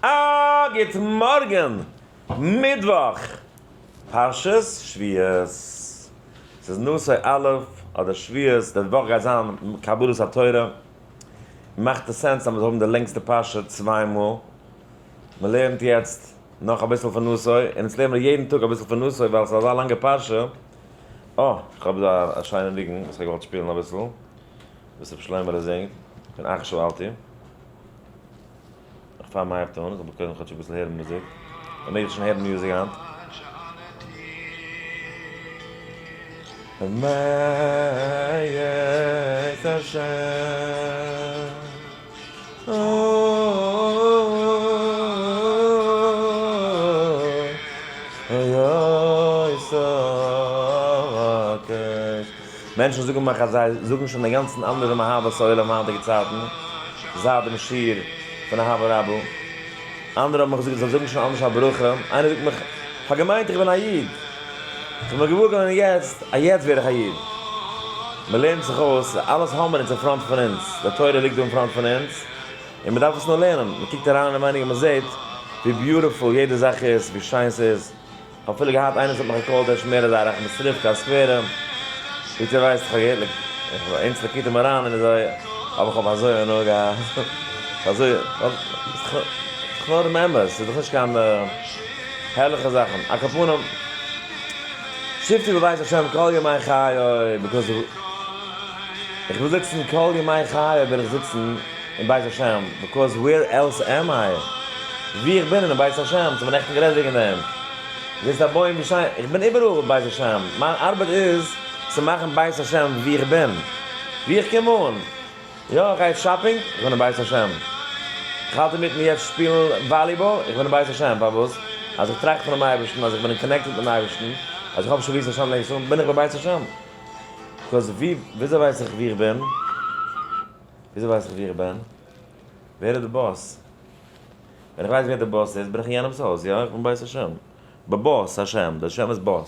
א גוט מארגן, מיטוואך, פרשת שבועות. ס'איז נשא א' אדער שבועות, די וואך גייט זיין קבלת התורה. מאכט עס sense אז מ'זאל האבן די לענגסטע פרשה צוויי מאל. מ'לערנט יעצט נאך אביסל פון נשא, און אונז לערנען מיר יעדן טאג אביסל פון נשא ווייל ס'איז אזא לאנגע פרשה. אה, כ'האב דא א שיינע ניגון וואס כ'האב געוואלט שפילן אביסל, וואס ר' שלמה'לע זינגט, פון אך שאלתי. נאך פאר מ'הייבט אן, זאל מען קודם כאטש אביסל הערן מוזיק. מ'מעג דאך שוין הערן מוזיק היינט. מאת השם. מענטשן זאגן מיך אז זיי זאגן שוין אינגאנצן אנדערש דעם אהבת עולם היינטיגע צייטן, זייט דעם שיעור פון אהבה רבה. אנדערע האבן מיך געזאגט זיי זאגן שוין אנדערש א ברכה. איינער זאגט מיך, כ'האב געמיינט איך בין א איד. כ'בין געוואר געווארן יעצט אז יעצט ווער איך א איד. מ'לערנט זיך אויס, אלעס האבן מיר אונז אין front פון אונז, די תורה ליגט דא אין front פון אונז, און מ'דארף עס נאר לערנען. מ'קוקט אריין אינעווייניג און מ'זעט ווי beautiful יעדע זאך איז, ווי שיין ס'איז. כ'האב אפילו געהאט איינער וואס האט מיך גע call ט ער איז מער אזא ראחמיסטריווקא סקווערע, ווי דו ווייסט איך האב געהערט אונז ליקוטי מוהר"ן און אזוי, אבער כ'האב אזוי הנאה געהאט, אזוי, ס'איז נאר דעם אמת, ס'איז דאך נישט קיין הערליכע זאכן, על כל פנים, שבתי בבית השם כל ימי חיי, because איך וויל זיצן כל ימי חיי וויל איך זיצן אין בית השם, because where else am I? ווי איך בין אין בית השם, ס'האט מען נעכטן גערעדט וועגן דעם. זעסט א בוים ווי שיין, איך בין איבעראל אין בית השם, מיין ארבעט איז צו מאכן בית השם ווי איך בין, ווי איך קום אן. יא, איך גיי יעצט shopping, איך בין אין בית השם. איך האלט אינמיטן יעצט שפילן volleyball, איך בין אין בית השם. פארוואס? אז איך טראכט פונעם אייבערשטן, אז איך בין connected מיטן אייבערשטן, אז איך האב שובת השם לעשו, בין איך בבית השם. because ווי, וויאזוי ווייס איך ווי איך בין? וויאזוי ווייס איך ווי איך בין? ווער איז די boss? ווען איך ווייס ווער די boss איז, בין איך אין יענעמ'ס הויז, יא, איך בין בית השם. בבית השם, די השם איז boss. ווען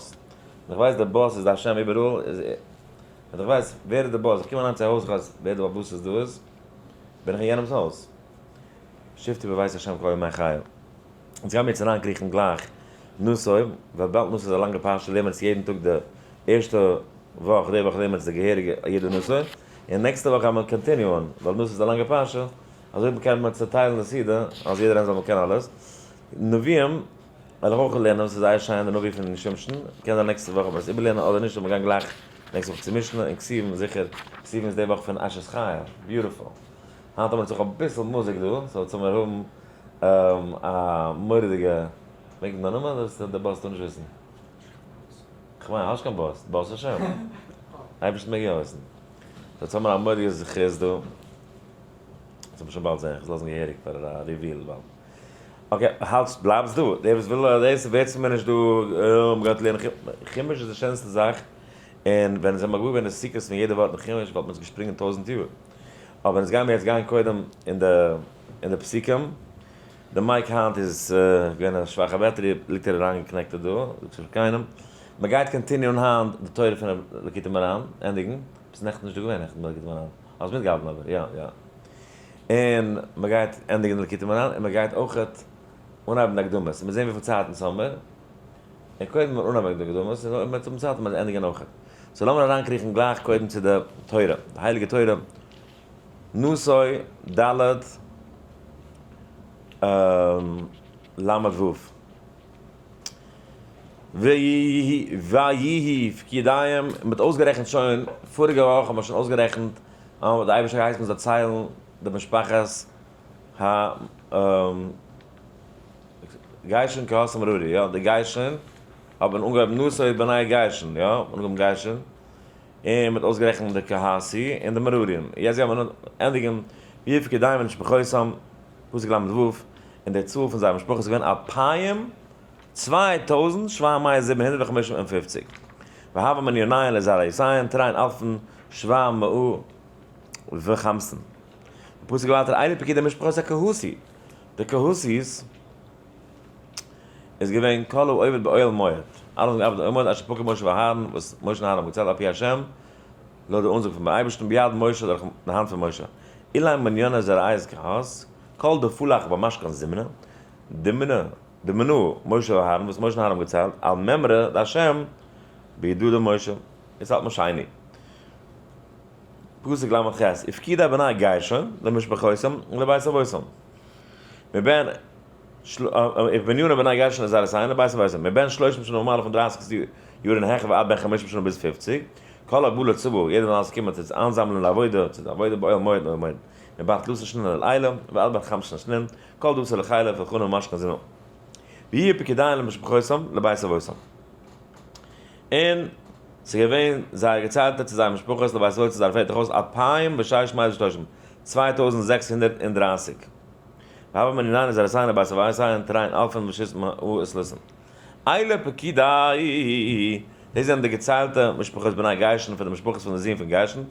איך ווייס די boss איז די השם איבעראל, איז ווען איך ווייס ווער איז די boss, איך קום אריין צו א הויז, איך ווייס ווער די boss איז דא איז, בין איך אין יענעמ'ס הויז. שבתי בבית השם כל ימי חיי. אונז גיימיר יעצט אריינקריכן גלייך נשא, וויבאלד נשא איז א לאנגע פרשה לערנען מיר עס יעדן טאג די ערשטע וואך, די וואך לערנען מיר עס די געהעריגע יעדע נשא, און נעקסטע וואך גיימיר continue ען, ווייל נשא איז א לאנגע פרשה, אזוי קען מען צעטיילן די סעודה אז יעדער איינער זאל קענען אלעס. נביאים וועל איך אויך לערנען, ס'איז זייער שיין די נביא פון שמשון, קען זיין נעקסטע וואך וועל איך עס איבערלערנען אדער נישט זאל מען גיין גלייך נעקסטע וואך צו משנה און כתובים זיכער, כתובים איז די וואך פון אשת חיל, beautiful. היינט האבן מיר אונז אויך אביסל מוזיק דא, so צו מיר האבן א מורא'דיגע, מעג מען דיין נאמען אדער די boss טאר נישט וויסן? כ'מיין האסט קיין boss, boss השם. אייבערשטער מעג יא וויסן. so יעצט האבן מיר א מורא'דיגע זכות דא. זאל מען שוין באלד זען, כ'זאל לאזן געהעריג פאר א reveal באלד. okay, האלטסט, בלייבסט דא, דער וואס וויל דאס, ווערט צו מיר נישט דא, מ'גייט לערנען חומש איז די שענסטע זאך, און ווען זיי מגביר געווען די סיקרעטס פון יעדע ווארט אין חומש וואלט מען עס געשפרינגען טויזענט יאר. אבער אונז גיימיר יעצט גיין קודם אין די אין די פסוקים, די mic היינט איז געווען א שוואכע battery, ליגט ער אריין connected דא, זאגסט נישט פאר קיינעם. מ'גייט continue ען היינט די תורה פון ליקוטי מוהר"ן, ענדיגן, ביסט נעכטן נישט דא געווען נעכטן ביי ליקוטי מוהר"ן. האסט מיטגעהאלטן אבער, יא יא. און מ'גייט ענדיגן די ליקוטי מוהר"ן, און מ'גייט אויכעט אנהייבן די אקדמות, און מיר זעהן וויפיל צייט אונז האמיר, און קודם וועט מען אנהייבן די אקדמות, און אויב מ'וועט האבן צייט וועט מען ענדיגן אויכעט. so לאמיר אריינקריכן גלייך קודם צו די תורה, די הייליגע תורה, נשא ד' ל"ו. ויהי פקודיהם, מען האט אויסגערעכנט שוין, פאריגע וואך האט מען שוין אויסגערעכנט, אז די אייבערשטער הייסט מען זאל ציילן די משפחת ה גרשון קהת ומררי, יא, די גרשון האט מען אנגעהויבן נשא בני גרשון, יא, מען האט אנגעהויבן גרשון, און מען האט אויסגערעכנט די קהתי און די מררים, יעצט גייט מען ענדיגן ויהי פקודיהם למשפחותם, פסוק ל"ו, און די צאל פון זייער משפחות איז געווען אלפיים 2755. והוה מניניהון לזרעיותיהון תרין אלפין שבע מאה וחמסין. די פסוק ווייטער אלו פקודי משפחות הקהתי, די קהתי'ס איז געווען כל העובד באוהל מועד, אלע וואס האבן געארבעט אין אוהל מועד אשר פקד משה ואהרן, וואס משה און אהרן האבן געציילט על פי השם, לויט די אנזאג פונעם אייבערשטן ביד משה דורך די האנט פון משה. אלו מניני זרעיות קהת, כל דפלח במשכן זימנא. דמנה, דמנו משה ואהרן, וואס משה און אהרן האבן געציילט, על מימרא דהשם בידו דמשה. יעצט האלט מען שני. פסוק ל"ח, ופקודי בני גרשון למשפחותם ולבית אבותם. מבן ובמניני בני גרשון לזרעותיהן לבית אבותם. מבן שלושים שנה ומעלה פון 30 יאר און העכער ועד בן חמשים שנה ביז 50. כל הבא לצבא, יעדער וואס קומט צו איינזאמלען לעבודה, צו עבודה באוהל מועד אוהל מועד. מבת תלתין שנין ולעילא, ועד בן חמשין שנין, כל דאתי לחיילא ולחנא ומשכן זימנא. ויהיו פקודיהם למשפחותם לבית אבותם. און ס'איז געווען זייער געציילטע צו זייער משפחות לבית אבותם צו זייער פעטער הויז אלפים ושש מאות ושלשים, 2630. והוה מנינייהו לזרעותיהן לבית אבותיהן תרין אלפין ושית מאה ותלתין. אלה פקודי, דאס זענען די געציילטע משפחות בני גרשון פון די משפחות פון די זין פון גרשון,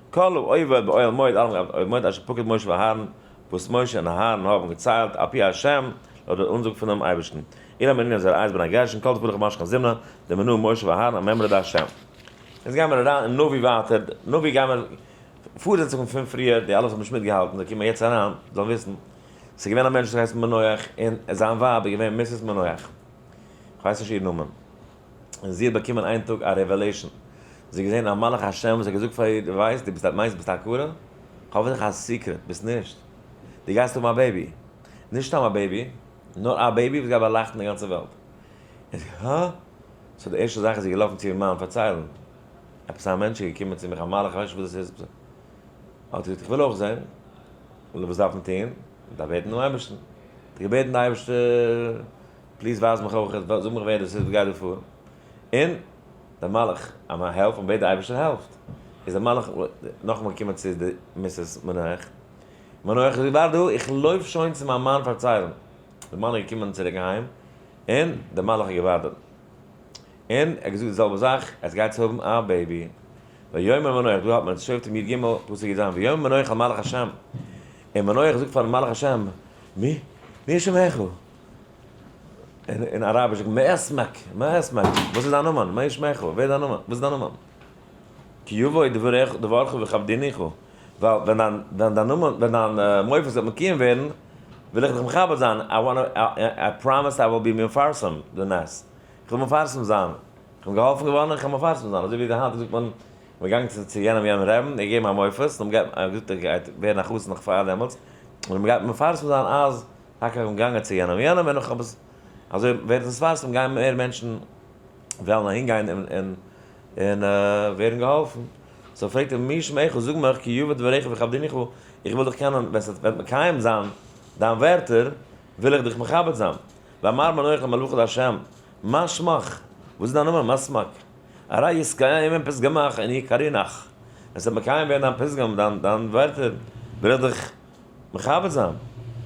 כל העובד באוהל מועד אלעם געארבעט אוהל מועד אשר פקד משה ואהרן, וואס משה און אהרן האבן געציילט על פי השם, לויט דער אנזאג פונעם אייבערשטן. אלה המנינים זרעיות בני גרשון, כל תפארך משכן זמנה, דמנו משה ואהרן על מימרא דהשם. יעצט גייען מיר אריין אין נביא ווייטער, נביא גייען מיר פארזעצונג פון פריער, די אלע וואס האבן נישט מיטגעהאלטן, זיי קומען יעצט אריין, זאלן וויסן, ס'איז געווען א מענטש וואס הייסט מנוח, און זיין ווייב איז געווען Mrs. מנוח, כ'ווייס נישט איר נאמען, און זי האט באקומען איין טאג א revelation, זי האט געזען א מלאך השם וואס האט געזאגט פאר איר, דו ווייסט, דו ביסט א, מיינסט ביסט א עקרה? כ'האב פאר דיך א secret, ביסט נישט, דו גייסט האבן א baby, נישט סתם א baby, נאר א baby וואס גייט באלייכטן די גאנצע וועלט. און זי, הא? so די ערשטע זאך איז זי געלאפן צו איר מאן פארציילן, עפעס א מענטש איז געקומען צו מיך, א מלאך, כ'ווייס נישט וואס דאס איז, האט ער געזאגט, איך וויל אויך זען, און וואס דארף מען טון? מען דארף בעטן דעם אייבערשטן. האט ער געבעטן די אייבערשטער, please ווייז מיך אויך, זאג מיך ווער דאס איז, וואס גייט דא פאר? און דער מלאך, אז מען העלפט, מען בעט די אייבערשטער העלפט. איז דער מלאך נאכאמאל געקומען צו די Mrs. מנוח. מנוח האט געזאגט, ווארט דא, איך לויף שוין צו מיין מאן פארציילן. דער מאן איז געקומען צוריק אהיים, און דער מלאך האט געווארט דארט. און ער האט געזאגט די זעלבע זאך, עטס גייטס האבן א baby. ויאמר מנוח, דא האלט מען שופטים י"ג, פסוק י"ז, ויאמר מנוח אל מלאך השם, און מנוח זאגט פארן מלאך השם, מי, מי שמך? אין אראביש זאגט מען, מה اسمك, מה اسمك, וואס איז דיין נאמען, מי שמך, ווער איז דיין נאמען, וואס איז דיין נאמען? כי יבוא דברך וכבדינוך, ווייל ווען דיין, ווען דיין נאמען, ווען דיין מופת וועט מקוים ווערן, וויל איך דיך מכבד זיין, I wanna, I promise I will be מפרסם די נס, איך וויל מפרסם זיין, איך בין געהאלפן געווארן און איך וועל מפרסם זיין, אזוי ווי היינט זאגט מען, מען געגאנגען צו צו יענעם יענעם רעבן, און געגעבן א מופת, און מען געזאגט ער גייט ווערן א חתן נאך פאר דעמאלטס, און מען גייט מפרסם זיין אז טאקע איך בין געגאנגען צו יענעם יענעם און איך האב עס, אזוי ווערט עס מפרסם, גייען מער מענטשן וועלן אהין גיין און און און ווערן געהאלפן. so פרעגט ער מי שמך, זאג מיך, כי יבא דברך וכבדינוך, איך וויל דיך קענען, ווען ס'וועט מקיים זיין דיין ווערטער, וויל איך דיך מכבד זיין. ואמר מנוח למלאך לה', מה שמך? וואס איז דיין נאמען? מה שמך? הרי יתקיים פתגמך אני אקרינך. ווען ס'וועט מקיים ווערן דיין פתגם, דיין דיין ווערטער, וויל איך דיך מכבד זיין.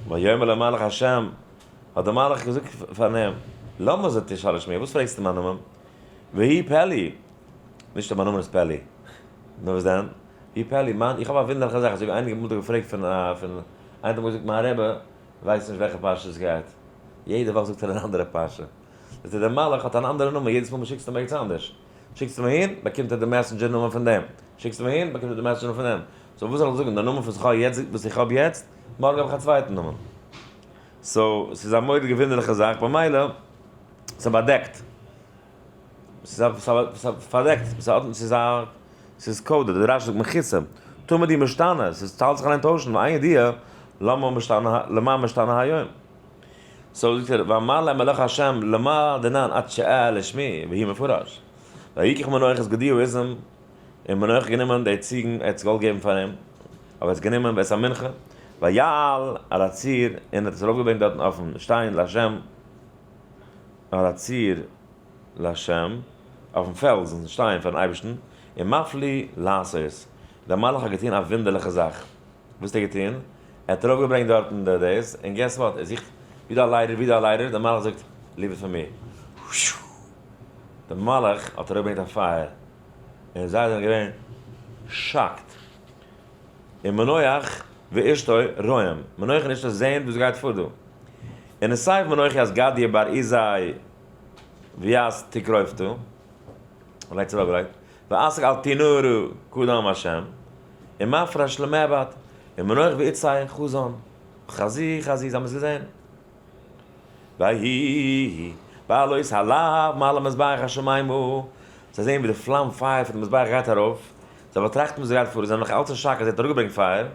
ויאמר למלאך השם, האט דער מלאך געזאגט פאר אים, למה זה תשאל את שמי, וואס פרעגסטו מיין נאמען? והוא פלאי, נישט אז מיין נאמען איז פלאי, נאר וואס דען? והוא פלאי, מיין, איך האב א וואונדערליכע זאך, אזוי ווי איינער האט געפרעגט פון א, פון, איינער האט אמאל געזאגט מיין רבי ווייסט נישט וועלכע פרשה עס גייט, יעדע וואך זאגט ער אן אנדערע פרשה. זאגט ער דער מלאך האט אן אנדערע נאמען יעדעס מאל מען שיקט אים ערגעץ אנדערש. שיקסט אים אהין באקומט ער די messenger נאמען פון דעם, שיקסט אים אהין באקומט ער די messenger נאמען פון דעם. so וואס זאל איך זאגן, די נאמען וואס איך האב יעצט, וואס איך האב יעצט, מארגן האב איך א צווייטן נאמען. so ס'איז א מורא'דיגע וואונדערליכע זאך, במילא ס'באדעקט. ס'איז פארדעקט, ס'איז א, ס'איז coded, דער רש"י זאגט מכוסה, תמיד הוא משתנה, ס'איז ס'האלט זיך אליין טוישן, ואין ידיעה למה משתנה, למה משתנה היום. so זאגט ער, ואמר להם מלאך השם למה דנן את שואל לשמי, והוא מפורש. ויקח מנוח את גדי העזים, און מנוח האט גענומען די ציגן, ער האט עס געוואלט געבן פאר אים, אבער ער האט עס גענומען ואת המנחה, ויעל על הצור, און האט עס ארויפגעברענגט דארטן אויפן שטיין להשם, על הצור להשם, אויפן פעלז און שטיין פארן אייבערשטן, און מפליא לעשות, דער מלאך האט געטון א וואונדערליכע זאך, וואס האט ער געטון? ער האט ארויפגעברענגט דארטן די דאס, און guess what, ער זוכט ווי דא א lighter, ווי דא א lighter, דער מלאך זאגט, leave it for me, דער מלאך האט ארויפגעברענגט א פייער, און זיי זענען געווען shocked, און מנוח ואשתו רואים, מנוח און אשתו זעען וואס גייט פאר דא, און הסב מנוח את גדיא בר עזי ואת תקרובתו, און לייגט צו אראפגעלייגט, ועסק על תנורו קדם השם, ומפרש למעבד, און מנוח ואיצי חזון, חזי חזי, זיי האבן עס געזען. ויהי בעלות הלהב מעל המזבח השמימה, זיי זעען ווי די פלאם פייער פון די מזבח גייט ארויף, זיי באטראכטן וואס גייט פאר, זיי זענען נאך אלץ אין שאק אז ער האט אראפגעברענגט פייער,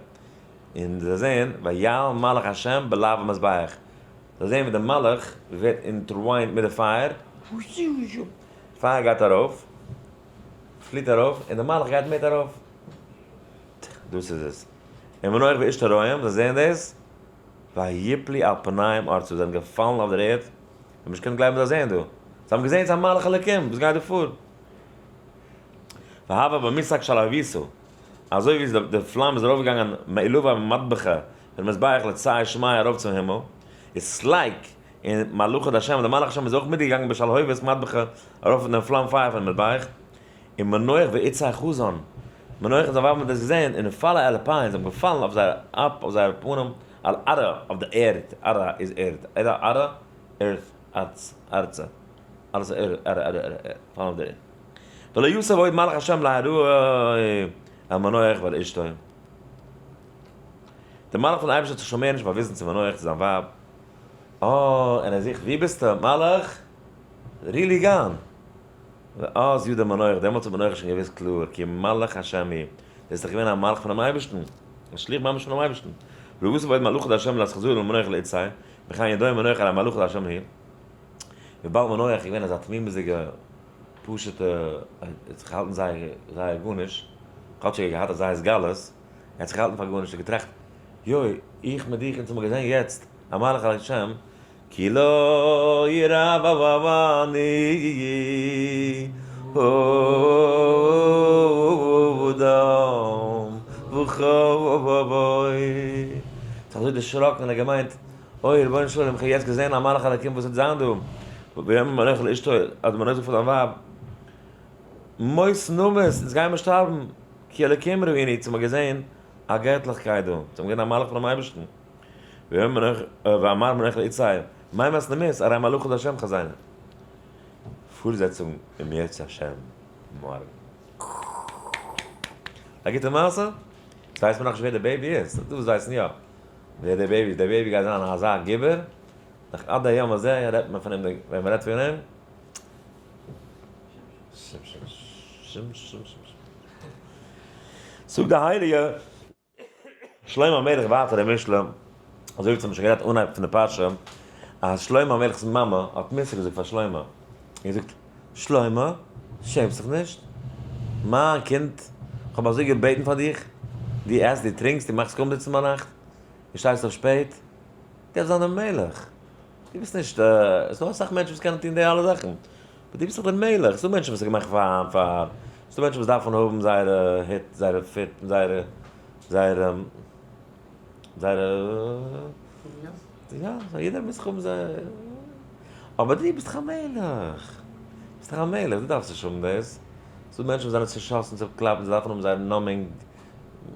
און זיי זעען ויעל מלאך השם בלהב המזבח, זיי זעען ווי די מלאך ווערט intertwined מיט די פייער, פייער גייט ארויף, פליט ארויף, און די מלאך גייט מיט ארויף. דאס איז עס. און מנוח ואשתו רואים, זיי זעען דאס, ויפלו על פניהם ארצה, זיי זענען געפאלן אויף דער ערד, זיי האבן נישט געקענט גלייבן וואס זיי זעען דא, זיי האבן געזען ס'איז א מלאך אלוקים, וואס גייט דא פאר? והבא במשק של אביסו, אזוי ווי די פלאם איז ארויפגעגאנגען מעילובה ממטבחה פון מזבח לצאי שמיא ארויף צום הימל, איז סלייק און מלאכא דהשם, דער מלאך השם איז אויך מיטגעגאנגען בשלהובת מטבחה ארויף אין דעם פלאם פייער פונעם מזבח, און מנוח ואיצא חזון, מנוח און זיין ווייב האבן דאס געזען, און נפלה על אפיים, זיי האבן געפאלן אויף זייער אפ, אויף זייער פנים, על ארעא, אויף די ערד, ארעא איז ערד, ארעא, ארעא, earth, ארץ, ארצה, אלעס איז ערד, ארעא, ארעא, ארעא, פאלן אויף דער ערד. ולא יסף עוד מלאך השם להראה אל מנוח ואל אשתו. דער מלאך פון אייבערשטער האט זיך שוין מער נישט באוויזן צו מנוח, צו זיין ווייב. אה, און ער זוכט, וואו ביסטו, מלאך? really gone. ואז ידע מנוח, דעמאלטס האט מנוח שוין געוואוסט קלאר, כי מלאך השם הוא, דאס איז דאך געווען א מלאך פונעם אייבערשטן, א שליח ממש פונעם אייבערשטן. ולא יסף עוד מלאכא דהשם להתחזות אל מנוח לאשתו, וכן ידע מנוח הרי מלאכא דהשם הוא. וויבאלד מנוח איז געווען אזא תמימות'דיגע פשוט'ע, ער האט זיך געהאלטן זייער זייער גארנישט, כאטש ער האט געהאט אזא התגלות, ער האט זיך געהאלטן פאר גארנישט, ער האט געטראכט, יוי, איך מיט דיך אונז האבן געזען יעצט א מלאך השם, כי לא ירא ואני האדם וכו'. זיך אזוי דערשראקן און ער געמיינט, אוי רבונו של עולם איך האב יעצט געזען א מלאך אלקים וואס וועט זיין דא, ויאמר מנוח לאשתו, האט מנוח געזאגט פאר זיין ווייב, מות נמות, אונז גייען מיר שטארבן, כי אלקים ראינו, אונז האבן געזען א געטליכקייט דא, אונז האבן געזען א מלאך פונעם אייבערשטן. ואמר מנוח לאשתו, מה מות נמות, הרי מלאכא דהשם חזינו. פארזעצונג אם ירצה השם מארגן. א גוטע מעשה? יעצט ווייסט מען נאכנישט ווער די baby איז, דא וואס ווייסן יא ווער די baby איז, די baby גייט זיין אזא גיבור, נאך עד היום הזה רעדט מען פון אים, ווען מען רעדט פון אים, זאגט די הייליגע שלמה המלך ווייטער אין משלי, אזוי ווי אונז האבן שוין גערעדט אנהייב פון די פרשה, אז שלמה המלך'ס מאמע האט מוסר געזאגט פאר שלמה, און געזאגט, שלמה, שעמסט זיך נישט? מיין קינד, איך האב אזוי געבעטן פאר דיך, דו עסט, דו טרינקסט, דו מאכסט קומזיצן ביינאכט, דו שטייסט אויף שפעט, דו דארפסט זיין דער מלך, דו ביסט נישט, עס איז דא אסאך מענטשן וואס קענען טון די אלע זאכן, אבער דו ביסט דאך דער מלך, ס'איז דא מענטשן וואס איז געמאכט פאר פאר, ס'איז דא מענטשן וואס דארפן האבן זייערע היט, זייערע פיט, זייערע, זייערע, זייערע, יא, יעדער מוז זיך האבן זייער, אבער דו ביסט דאך א מלך, ביסט דאך א מלך, דו דארפסט נישט האבן דאס, ס'איז דא מענטשן וואס זענען צעשאסן, צעקלאפט, זיי דארפן האבן זייער numbing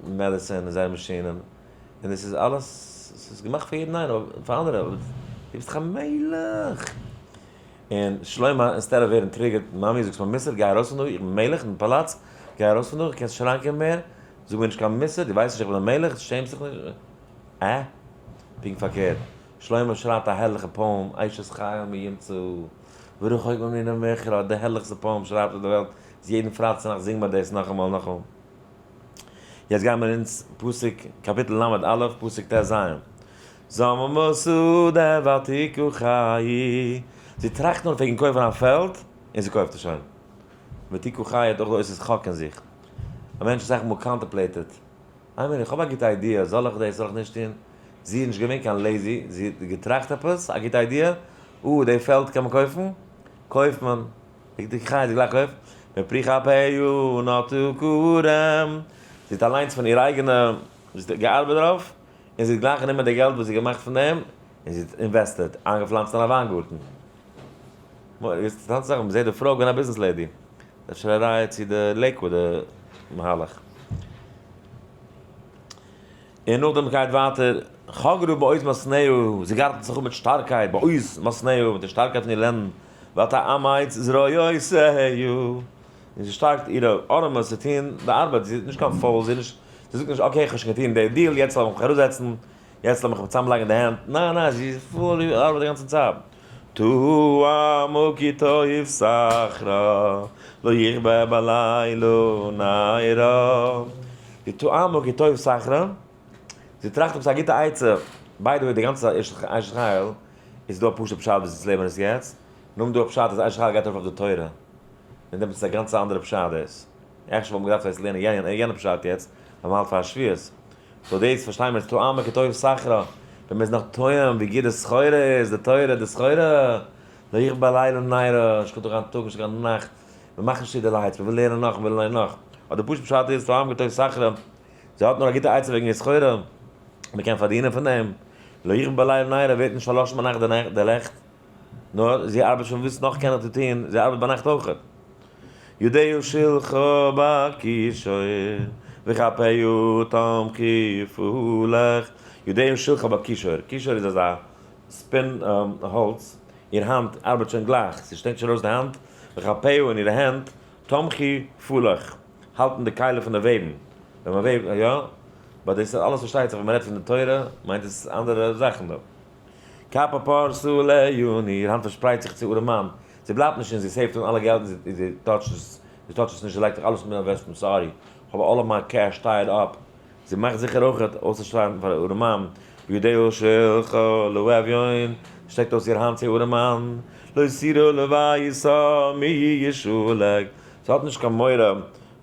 medicine און זייערע מאשינען. און עס איז אלעס, עס איז געמאכט פאר יעדן איינעם, אבער פאר אנדערע, אבער דו ביסט דאך א מלך! און שלמה, instead of ווערן triggered, מאמי זאגסט מיר מוסר, גיי ארויס פון דא, איך בין מלך אין פאלאץ, גיי ארויס פון דא, קענסט נישט אריינקומען מער, זאג מיר נישט קיין מוסר, דו ווייסט נישט איך בין א מלך, שעמסט זיך נישט? אה? פונקט פארקערט, שלמה שרייבט א הערליכע poem, אשת חיל מי ימצא, ורחוק ממנו מכרה, די הערליכסטע poem שרייבט אויף די וועלט, יעדן פרייטאג צונאכטס זינגט מען דאס נאכאמאל און נאכאמאל. יעצט גייען מיר אונז פסוק קאפיטל ל א פסוק ט ז. זממה שדה ותיקו חיי, זי טראכט נאר וועגן קויפן א פעלד און זי קויפט עס שוין. ותיקו חיי האט אויך די אותיות חק אין זיך. א מענטש אסאך מאל contemplated, איי מין איך האב א גוטע idea, זאל איך דאס זאל איך נישט טון? זי איז נישט געווען קיין lazy, זי האט געטראכט עפעס, א גוטע idea, אה די פעלד קען מען קויפן, קויפט מען. די חי איז גלייך אויף מפרי כפיו נטעו כרם, זי האט אליינס פון איר אייגענע, זי האט געארבעט דערויף, און זי האט גלייך גענומען די געלט וואס זי האט געמאכט פון דעם, און זי האט invested, איינגעפלאנצט אין א וויינגארטן. אינטערעסאנטע זאך, מ'זעט די פרוי געווען א business lady, אפשר א ראיה צו די לעיקוואדע מהלך. און נאכדעם גייט ווייטער, חגרה בעוז מתניה, זי גארטלט זיך אן מיט שטארקייט, בעוז מתניה, מיט די שטארקייט פון איר לענדן, ותאמץ זרועותיה, און זי שטארקט אירע ארעמעס צו טון די ארבעט, זי איז נישט קיין פויל, זי איז נישט, זי זאגט נישט okay איך האב שוין געטון די deal, יעצט לאמיך מיך אראפזעצן, יעצט לאמיך מיך צוזאמלייגן די הענט, ניין ניין, זי איז פול ארבעט די גאנצע צייט. טועמה כי טוב סחרה, לא יכבה בלילה נרה. די טועמה כי טוב סחרה, זי טראכט עפעס א גוטע עצה, by the way די גאנצע אשת חיל איז דא א פשוטע פשט וואס אונז לערנען עס יעצט, נאכדעם דא א פשט אז אשת חיל גייט ארויף אויף די תורה, און דעמאלטס איז א גאנצע אנדערע פשט דאס. עכט וואלט מען געדארפט עס לערנען יענע פשט יעצט, ווייל מ'האלט פאר שבועות. so דאס פארשטיי מיר, טועמה כי טוב סחרה, ווען מ'איז נאך טועם ווי גוט די סחורה איז, די תורה, די סחורה, לא יכבה לילה נרה, נישט קיין טאג נישט קיין נאכט, מ'מאכט נישט צו די lights, מ'וויל לערנען נאך, מ'וויל לערנען נאך. אבער די פשוט פשט איז, טועמה כי טוב סחרה, זי האט נאר א גוטע עצה וועגן די סחורה, מ'קען פארדינען פון דעם, לא יכבה לילה נרה ווערט נישט פארלאשן ביינאכט די לעכט, נאר זי ארבעט שוין וואס נאך קען איך דא טון, זי ארבעט ביינאכט אויכעט. ידיה שלחה בקישור וכפיה תמחי פלך, ידיה שלחה בקישור, קישור איז אזא spin האלץ, איר האנט ארבעט שוין גלייך, זי שטרענגט שוין ארויס די האנט, וכפיה און אירע הענט, תמחי פלך, האלטן די כלי פון די וועבן, ווען מען וועבט, יא, but דאס איז אלעס פארשטייט זיך ווען מען רעדט פון די תורה מיינט עס אנדערע זאכן דא. כפה פרשה לעני, איר האנט פארשפרייט זיך צו ארעמאן, זי בלייבט נישט און זי save ט אן אלע געלט און זי touch ט עס, זי touch ט עס נישט, זי לייגט זיך אלעס מיט investment, sorry, כ'האב אלע מיין cash tied up, זי מאכט זיכער אויכעט אויסצושפארן פאר ארעמאן, וידיה שלחה לאביון, שטעקט אויס איר האנט צו ארעמאן, לא תירא לביתה משלג, זי האט נישט קיין מורא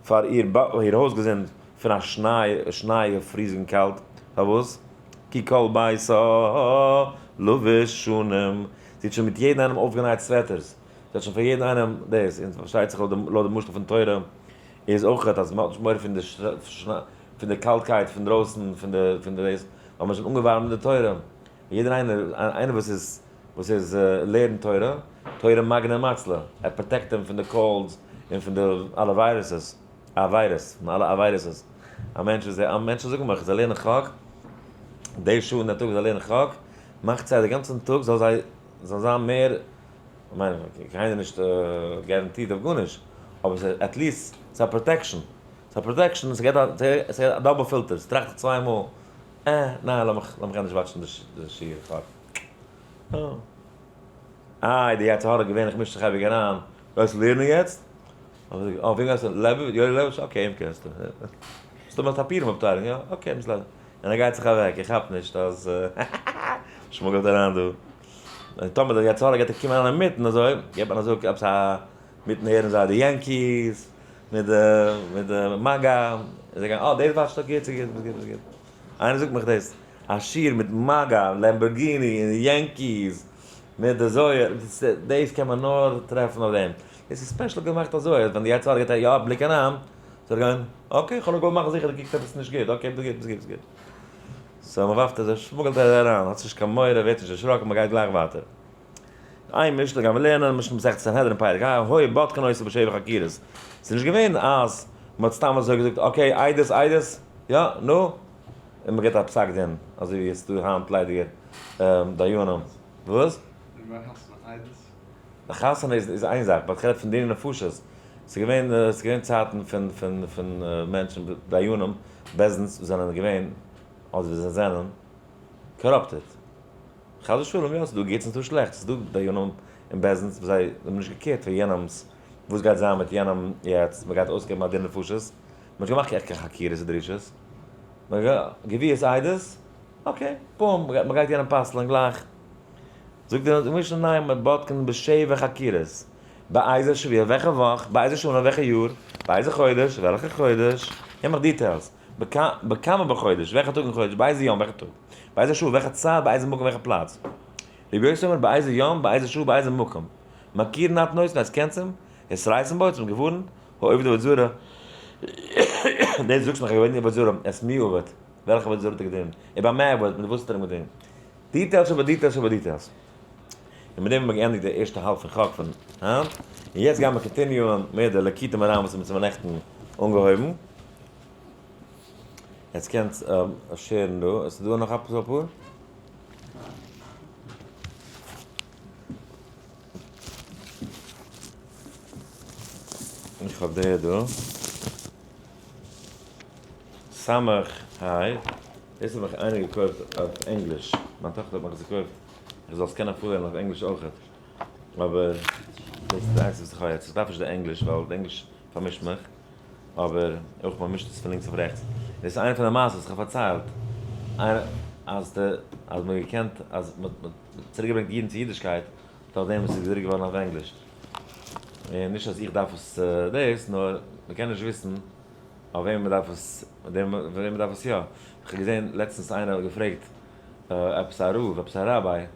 פאר איר הויזגעזינד פון א שניי, שניי freezing קאלט, פארוואס? כי כל ביתה לבוש שנים, זי האט שוין מיט יעדן איינעם אויפגענייט sweaters, זי האט שוין פאר יעדן איינעם דאס, און פארשטייט זיך לויט די משל פון תורה איז אויך אז מען האט נישט מורא פון די פון די קאלטקייט פון דרויסן פון די פון די דאס, ווייל מען איז שוין אנגעווארעמט מיט די תורה, יעדער איינער איינער וואס איז וואס איז לערנט תורה, תורה מגנא ומצלה, ער protect אים פון די colds און פון די אלע וויירוסעס. עבירות, פון אלע עבירות. א מענטש וואס א מענטשן זאגן מיך זיי לערנען חק, די שעה אין די טאג זיי לערנען חק, מאכט זיי די גאנצן טאג זאל זיי זאל זיין מער, כ'מיין קיינער נישט guaranteed אויף גארנישט, אבער ס'איז at least ס'איז א protection, ס'איז א protection, ס'געט א ס'געט א double filter, ס'טראכט זיך צוויי מאל, אה ניין לאמיך לאמיך ענדערש watch ן די שיעור חק. איי די יצר הרע געווענליך מישט זיך אייביג אריין, גייסט לערנען יעצט? אוי וועם גייסטו? לעבאוויטש? יואלי לעבאוויטש? okay אים קענסטו. מסתמא האט א פירמע אפטיילונג, יא? okay מסתמא. און ער גייט זיך אוועק, איך כאפ נישט אז שמוגלט אריין דא. און טאמער דער יצר הרע גייט קומען אריין אינמיטן אזוי, געבט מען א זאג עפעס א, מיטן הערן זיי די Yankees, מיט די מיט די MAGA, און זיי גייען אה דאס watch ט okay ס'גוט ס'גוט ס'גוט. איינער זאגט מיך דאס, א שיעור מיט MAGA, Lamborghini און Yankees, מיט די זוהר, דאס קען מען נאר טרעפן אויף דעם. דאס איז special געמאכט אזוי אז ווען די יצר הרע געט א יא בליק אריין, זאל ער גיין, okay, כ'האב נאר געוואלט מאכן זיכער דו קוקסט עפעס נישט גוט, okay, ביסט גוט, ביסט גוט, ביסט גוט. so מ'ווארפט אזוי, שמוגלט ער אריין, האטס נישט קיין מורא, ווערט נישט דערשראקן, מ'גייט גלייך ווייטער. איין משנה גיימיר לערנען, משנה מסכת סנהדרין פרק ה, היו בודקין אותו בשבע חקירות. ס'איז נישט געווען אז מ'האט סתם אזוי געזאגט, okay, עדות, עדות, יא, נו, און מ'געט א פסק דין, אזוי ווי עס איז דא היינט ליידיגער דיינים. וואס? די חתונה איז איין זאך, but כ'רעד פון דיני נפשות, ס'איז געווען ס'איז געווען צייטן פון פון פון מענטשן דיינים בית דין'ס וואס זענען געווען אדער וואס זיי זענען corrupted, חס ושלום יא ס'איז דא גוטס און ס'איז דא שלעכטס, ס'איז דא דיינים און בית דין'ס וואס זיי האבן נישט גע care ט פאר יענעמ'ס וואס גייט זיין מיט יענעם יעצט, מ'גייט אויסגעבן א דין נפשות, מ'האט געמאכט עכט קיין חקירות ודרישות, גביית עדות, okay, boom, מ'גייט יענעם פסל'ען גלייך. זאגט די משנה ניין מען בודקין בשבע חקירות, באיזה שבוע וועלכע וואך, באיזה שנה וועלכע יאר, באיזה חודש וועלכע חודש, געב מיך details, בכמה בחודש וועלכע טאג אין חודש, באיזה יום וועלכע טאג, באיזה שעה וועלכע צייט, באיזה מקום וועלכע פלאץ, רבי יוסי אומר באיזה יום, באיזה שעה, באיזה מקום, מכירין אתן אותו, עטס קענטס אים, התריתים בו, האטס אים געווארנט, העובד עבודה זרה, דאס זאגסט נאך עובד עבודה זרה, את מי עבד, וועלכע עבודה זרה האט ער געדינט, ובמה עבד, מיט וואס האט ער אים געדינט. details איבער details איבער details. און מיט דעם האבן מיר געענדיגט די ערשטע האלב פון חק פון היינט. און יעצט גייען מיר continue ען מיט די ליקוטי מוהר"ן וואס האבן מיר נעכטן אנגעהויבן. יעצט קענטס share ן דא. עס איז דא נאך עפעס אפאר? איך האב די דא. סמך היי, דאס האב איך איינער געקויפט אויף ענגליש, מיין טאכטער האט מיך עס געקויפט איך זאל עס קענען פארלערנען אויף ענגליש אויכעט. אבער דאס איז די איינציגסטע וואס איך האב יעצט, איך דארף נישט די ענגליש ווייל די ענגליש פארמישט מיך, אבער אויך מען מישט עס פון לינקס אויף רעכטס. דאס איז איינע פון די מעשות וואס איך האב פארציילט, אז די אז מען האט געקענט אז מען האט צוריק געברענגט אידן צו אידישקייט דורך דעם וואס עס איז געדרוקט געווארן אויף ענגליש. און נישט אז איך דארף עס דאס, נאר מען קען נישט וויסן אויף וועם מען דארף עס, וועם מען דארף עס יא. איך האב געזען לעצטנס איינער האט געפרעגט עפעס א רב, עפעס א ראביי,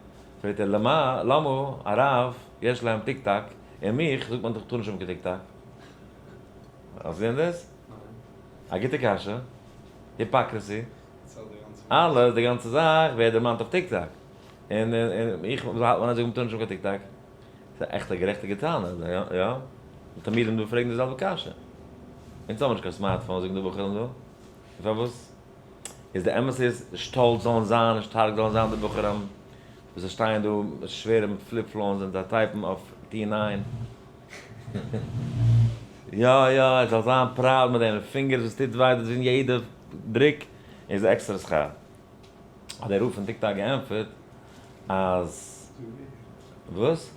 פרעגט ער למה למה הרב יש להם טיק טאק, און מיך זאגט מען דאך טאר נישט האבן קיין טיק טאק. האסט געזען דאס? א גוטע קשיא. hypocrisy. אלעס, די גאנצע זאך ווערט דערמאנט אויף טיק טאק. און איך האלט מען אז זאגן מ'טאר נישט האבן קיין טיק טאק. ס'איז א עכטע גערעכטיגע טענה, יא? די תלמידים דא פרעגן די זעלבע קשיא. אונז האבן נישט קיין smartphone זאגן די בחורים דא. און פארוואס? איז די אמת איז, שטאלץ זאלן זיין און שטארק זאלן זיין די בחורים וואס זיי שטייען דא מיט שווערע flip phones און זיי type ן אויף T 9. יא יא, עס זאל זיין proud מיט דעם פינגערס וואס טוט וויי דאס וויסן יעדע דריק איז עקסטערע שכר. האט דער רב פון טיקטאק געענטפערט אז וואס?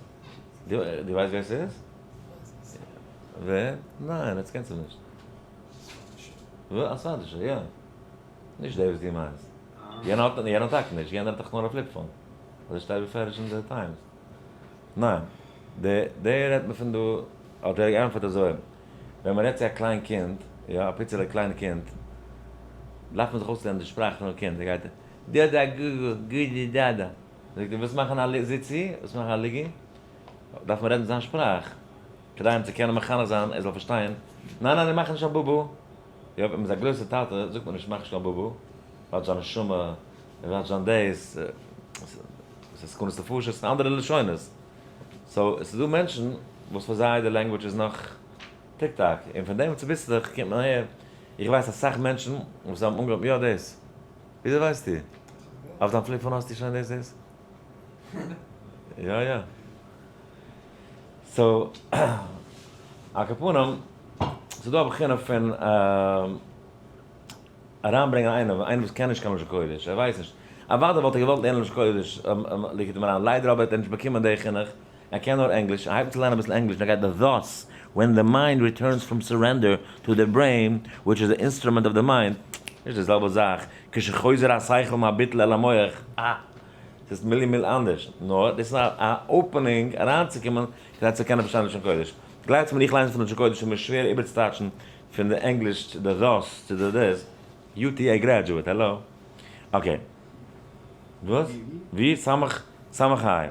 דו ווייסט ווער ס'איז? ווער? ניין, יעצט קענסטו נישט. וואס? א ספרדישער, יא. נישט דער וואס דו מיינסט. יענער האט יענער טאקע נישט, יענער האט דאך נאר א flip phone. אזוי שטייט בפירוש אין די טיימס. ניין. די די רעדט מען פון דא, האט ער געענטפערט אזוי, ווען מען רעדט צו א קליין קינד, יא, א פיצעלע קליין קינד, דארף מען זיך אויסלערנען די שפראך פונעם קינד, ער גייט דאדא גוגו גודי דאדא, זאגט ער ווילסט מאכן א זיצי, ווילסט מאכן א ליגי, דארף מען רעדן זיין שפראך, כדי אים צו קענען מחנך זיין ער זאל פארשטיין, ניין ניין איך מאך נישט א בובו, יא ווען מ'איז א גרויסע טאטע זאגט מען נישט מאך נישט קיין בובו, וואטש זיין נשמה, וואטש זיין דאס, ס'איז סכנת נפשות, ס'איז אנדערע לשונות, so עס איז דא מענטשן וואס פאר זיי די language איז נאך טיק טאק, און פון דעם צוביסלעך קומט מען אהער, איך ווייס אסאך מענטשן וואס האבן אנגעהויבן, יא דאס, וויאזוי ווייסטו? אויף דיין flip phone האסטו שוין דאס דאס? יא יא. so, על כל פנים, ס'איז דא א בחינה פון אריינברענגען איינעם, איינער וואס קען נישט קיין לשון קודש, ער ווייסט נישט, אוודאי וואלט ער געוואלט לערנען לשון קודש, ליקוטי מוהר"ן, ליידער אבער האט ער נישט באקומען די חינוך, ער קען נאר ענגליש, ער הייבט אן צו לערנען אביסל ענגליש און ער גייט די thus when the mind returns from surrender to the brain which is the instrument of the mind, נישט די זעלבע זאך, כשחוזר השכל מהביטול אל המוח, אה! ס'איז מילי מיל אנדערש, נאר דאס איז א opening אריינצוקומען כדי צו קענען פארשטיין לשון קודש. גלייבטס מיר איך ליין פון לשון קודש איז מיר שווער איבערצוטייטשן פון די ענגליש צו די thus צו די דאס, UTA graduate, hello? Okay. וואס? ווי? סמך סמך היי.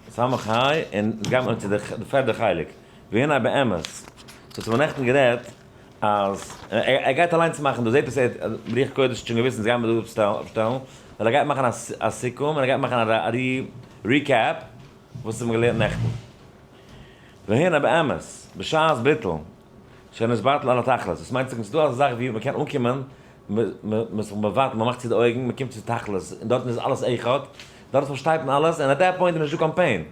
סמך היי, און גייט מען צו די פערדע חלק. והנה באמת. so האט מען נעכטן גערעדט אז ער גייט אליינס מאכן דא, זעט אויס ער האט רוח קודש האט שוין געוויסט אונז גיימער דא אפשטעלן, ווייל ער גייט מאכן א סיכום און ער גייט מאכן א recap וואס האט מען געלערנט נעכטן. והנה באמת, בשעת ביטול, שנתבטל על התכלית, דאס מיינט ס'איז דא אזא זאך ווי מ'קען אנקומען, מ'איז זיך מבטל, מ'מאכט צו די אויגן, מ'קומט צו תכלית, און דארטן איז אלעס אחד, דארט פארשטייט מען אלעס, און at that point איז נישטא קיין pain.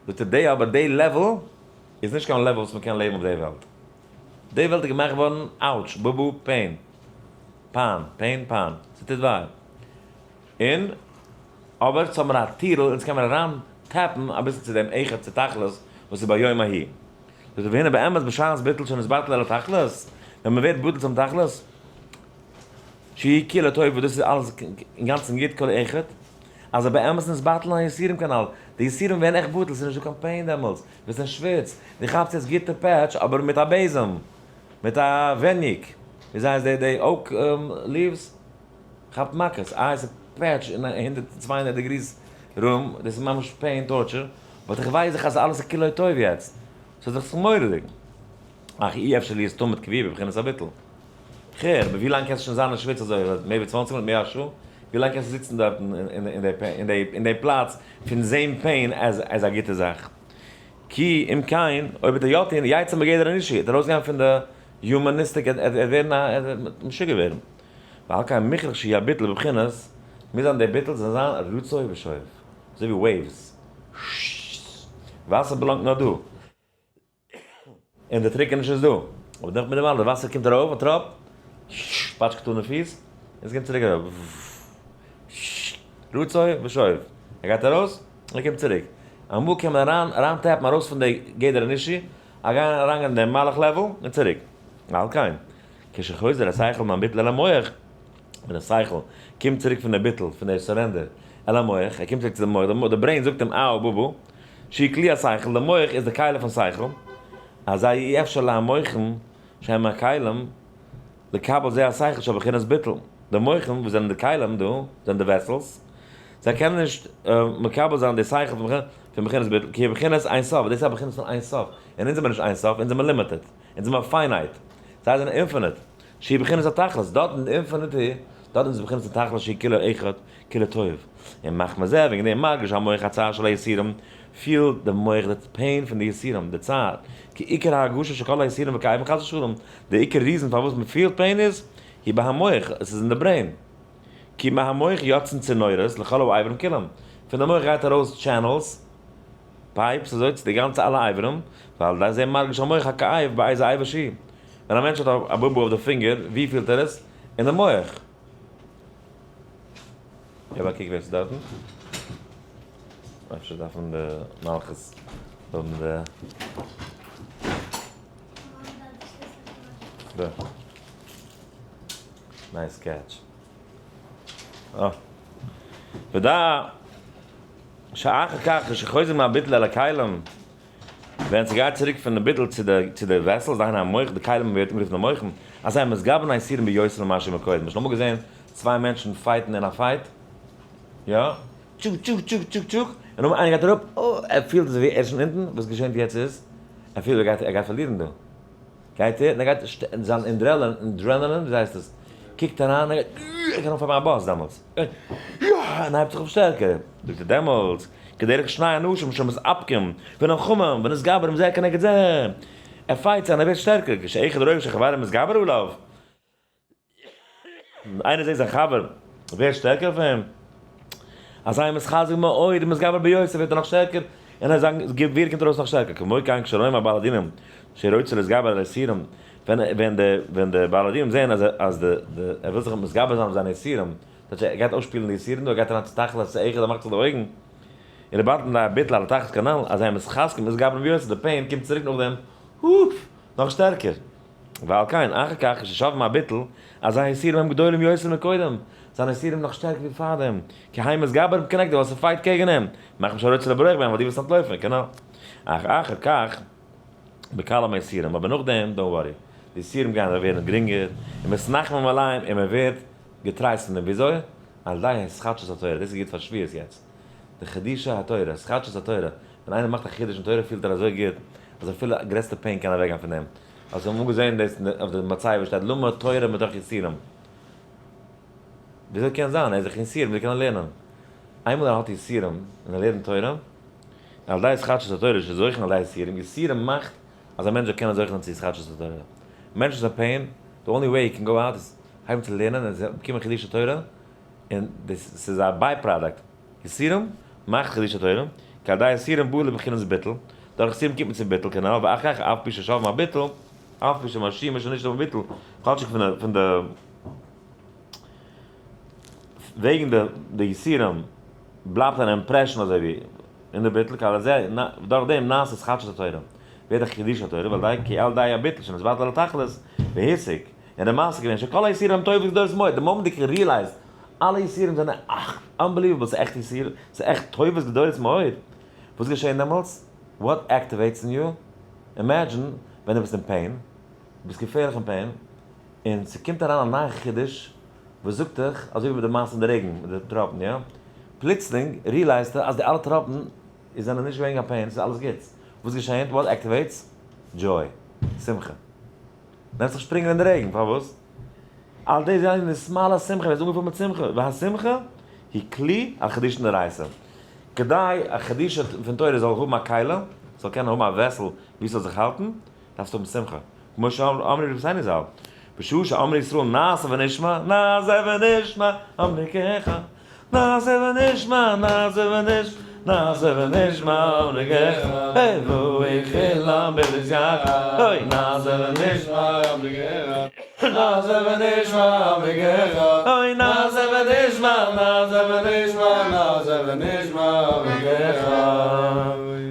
זאגט ער די אבער די level איז נישט קיין level וואס מ'קען לעבן אויף די וועלט. די וועלט איז געמאכט געווארן ouch, בובו, pain, פיין, pain, פיין, ס'טוט וויי. און אבער צו האבן א טירל אונז קען מען אריין tap ן אביסל צו דעם אחד צו תכלית וואס איז ביום ההיא. זאגט ער והנה באמת בשעת ביטול שנתבטל אל התכלית, ווען מען ווערט בטל צום תכלית, שהיא כולה טוב וואס דאס איז אלעס אינגאנצן גוט כל אחד, אזי באמת נתבטלין היסורים כנ"ל, די יסורים ווערן עכט בטל, ס'איז נישטא קיין pain דעמאלטס, ביסט אין שוויץ, דו כאפסט יעצט גוטע פעטש אבער מיט א בעזעם, מיט א וועניק, וויאזוי הייסט די די oak leaves? כאפט מכות, איי עס איז פעטש אין א הונדערט 200 degrees room, דאס איז ממש pain torture, but איך ווייס דאך אז אלעס איז כולו טוב יעצט, ס'איז דאך מורא'דיג. אך אי אפשר להיות תמיד קבוע בבחינת הביטול. כ'הער, אבער ווי לאנג קענסטו שוין זיין אין שוויץ אזוי, מער ווי 20 מינוט, מער א שעה? ווי לאנג קענסטו זיצן דארטן אין די פלאץ פון זען pain as א גוטע זאך? כי אם כן, אויב וועט ער יא טון, יצא מגדר האנושי, וועט ער ארויסגיין פון די humanistic, ער וועט ווערן א, ער וועט משוגע ווערן. ועל כן מוכרח שיהיה ביטול בבחינת, מוז זיין דער ביטול זאל זיין רצוא ושוב, אזוי ווי waves, וואסער באלאנגט נאר דא, און די טריקעניש איז דא, אבער נאך מיט דעם אלעם, די וואסער קומט ארויף א טראפ, פאטשקעט אן די פיס, און עס קומט צוריק אראפ, רצוא ושוב, ער גייט ארויס. ער קומט צוריק. אמאל קען מען אריין אריין tap ן ארויס פון די גדר אנושי, אריין אריינגיין אין די מלאך level און צוריק. על כן, כשחוזר השכל מהביטול אל המח, ווען די שכל קומט צוריק פון די ביטול, פון די surrender, אל המח, ער קומט צוריק צו די מח, די brain זאגט אים אאו בובו, שהוא כלי השכל, די מח איז די כלי פון שכל, אזי אי אפשר להמוחין שהם הכלים לקבל זה השכל שבחינת ביטול. די מוחין וואס זענען די כלים דא, זענען די vessels, זיי קענען נישט מקבל זיין די שכל פון בחינת ביטול, כי בחינת אין סוף, דאס איז א בחינת פון אין סוף, און אונז זעמיר נישט אין סוף, אונז זעמיר limited, אונז זעמיר finite, זיי זענען infinite, שהיא בחינת התכלית, דארט אין די infinity, דארט איז בחינת התכלית שהיא כולו אחד, כולו טוב. און מחמת זה, וועגן דעם מרגיש המח הצער של היסורים, פילט די מח די pain פון די יסורים, די צער, כי עיקר ההרגשה של כל היסורים וכאבים חס ושלום, די עיקר reason פארוואס מען פילט pain איז, היא בהמח, עס איז אין די brain. כי מהמח יוצאין צינורות לכל האיברים כולם. פון די מח גייט ארויס channels, pipes, אזוי צו די גאנצע אלע איברים, ועל ידי זה מרגיש המח הכאב באיזה איבר שהוא. ווען א מענטש האט א בובו אויף די פינגער, ווי פילט ער עס? אין די מח. געב א קוק ווער ס'איז דארטן. אפשר דארפן די מלכות האבן די. דא. Nice catch. אה. ודע שאחר כך כשחוזר מהביטול אל הכלים, ווען ס'גייט צוריק פון די ביטול צו די צו די vessels, דהיינו המח, די כלים ווערט אנגערופן די מוחין, אזי מתגברין היסורים ביותר ממה שמקודם. שוין אמאל געזען צוויי מענטשן fight ן אין א fight? יא? טשוק טשוק טשוק טשוק טשוק, און נאכדעם איינער גייט אראפ, אוי, ער פילט אזוי ווי ער איז שוין אונטן, וואס געשענט יעצט איז, ער פילט ער גייט ער גייט פארלירן דא. גייט ער און ער גייט זיין adrenaline, וויאזוי הייסט עס, קוקט אריין, ער גייט, ער קען אנפאנגען א באס דעמאלטס, יא, און הייבט זיך אויף שטערקער, זאגט ער דעמאלטס, כדרך שני אנשים שמתאבקים ונלחמים ונתגברים זה כנגד זה, ער fight זיך און ער ווערט שטערקער, כשאחד רואה שחברו מתגבר עליו, איינער זעט זיין חבר ווערט שטערקער פון אים, אזי מתחזק מאוד ומתגבר ביותר ווערט ער נאך שטערקער, און ער זיין געווער קומט ארויס נאך שטערקער, כמו כן כשרואים הבעלי דינים שרוצה להתגבר על היסורים, ווען ווען די ווען די בעלי דינים זעען אז אז די די ער וויל זיך מתגבר זיין אויף זיינע יסורים, טייטש ער גייט אויסשפילן די יסורים דא, ער גייט אריין צו תכלית צו אחד ער מאכט זיך די אויגן, און ער באטן די ביטול על התכלית כנל, אזי מתחזקים ומתגברים ביותר, די pain קומט צוריק נאכדעם, הופ! נאך שטערקער. ועל כן, אחר כך כששב מהביטול, אזי היסורים הם גדולים יותר מקודם, זיינע יסורים נאך שטערקער ווי פארדעם, כי הם מתגברים כנגדו ווייל ס' fight קעגן אים, מחמת שרוצה לברוח בהם ווייל דו ווילסט אנטלויפן, כנל. אך אחר כך, בקלים היסורים, אבער נאכדעם, don't worry, די יסורים גייען ווערן גרינגער, און מתנחמים עליהם, און מען ווערט געטרייסט פון דעם, וויאזוי? על ידי התחדשות התורה, דאס איז גוט פאר שבועות יעצט, די חידושי התורה, התחדשות התורה, ווען איינער מאכט א חידוש אין תורה פילט ער אזוי גוט, אז אפילו גרעסטע pain קען אוועקגיין פון דעם. האסט אמאל געזען דאס אויף די מצבה שטייט לומד תורה מתוך יסורים? וויאזוי קען זיין? ער איז דאך אין יסורים, וויאזוי קען ער לערנען? איינמאל ער האט יסורים און ער לערנט תורה, על ידי התחדשות התורה שזוכין על ידי יסורים, יסורים מאכט אז א מענטש זאל קענען זוכה זיין צו התחדשות התורה. מענטש איז אין pain, the only way he can go out איז הייבן צו לערנען און באקומען חידושי תורה, און דאס ס'איז א by-product. יסורים מאכט חידושי תורה, כי על ידי יסורים בא לבחינת ביטול, דורך יסורים קומט מען צו ביטול כנל, ואחר כך אף פי ששב מהביטול, אף פי שמרשיע משנשתא בביטול, כאטשיג פון די וועגן די יסורים בלייבט אן impression אזוי ווי אין די ביטול, כי על זה, דורך דעם נעשית התחדשות התורה, ווערט א חידוש התורה, ועל ידי כי על ידי הביטול שנתבטל על התכלית, והשיג, און די מעשה געווען שכל היסורים הם טובות גדולות מאוד, די מאמענט די realize אלע יסורים זענען אך unbelievable, ס'איז עכט יסורים, ס'איז עכט טובות גדולות מאוד, וואס געשעהן דעמאלטס? What activates in you? Imagine ווען דו ביסט אין pain, דו ביסט געפערליך אין pain, און ס'קומט אריין א נייע חידוש וואס זאגט דיך, אזוי ווי מיט די מעשה אין די רעגן מיט די טראפן, יא? פלוצלינג realize טו אז די אלע טראפן איז זענען נישט געווען קיין pain, ס'איז אלעס גוטס. וואס געשעהנט? What activates? Joy. שמחה. נעמט זיך שפרינגען אין די רעגן, פארוואס? על ידי זה נתמלא שמחה, ווערט אנגעפולט מיט שמחה, והשמחה היא כלי על חידושין דאורייתא. כדי א חידוש פון תורה זאל האבן א כלי, זאל קענען האבן א vessel וואו ס'זאל זיך האלטן, דארפסטו האבן שמחה. כמו שאמרו רבותינו זל, בשעה שאמרו ישראל נעשה ונשמע, נעשה ונשמע, אמרו כאחד. נעשה ונשמע, נעשה ונשמע, נעשה ונשמע, אמרו כאחד. אלוהי כולם בברית יחד, אוי, נעשה ונשמע, אמרו כאחד. נעשה ונשמע בגך. אוי נעשה ונשמע, נעשה ונשמע, נעשה ונשמע בגך.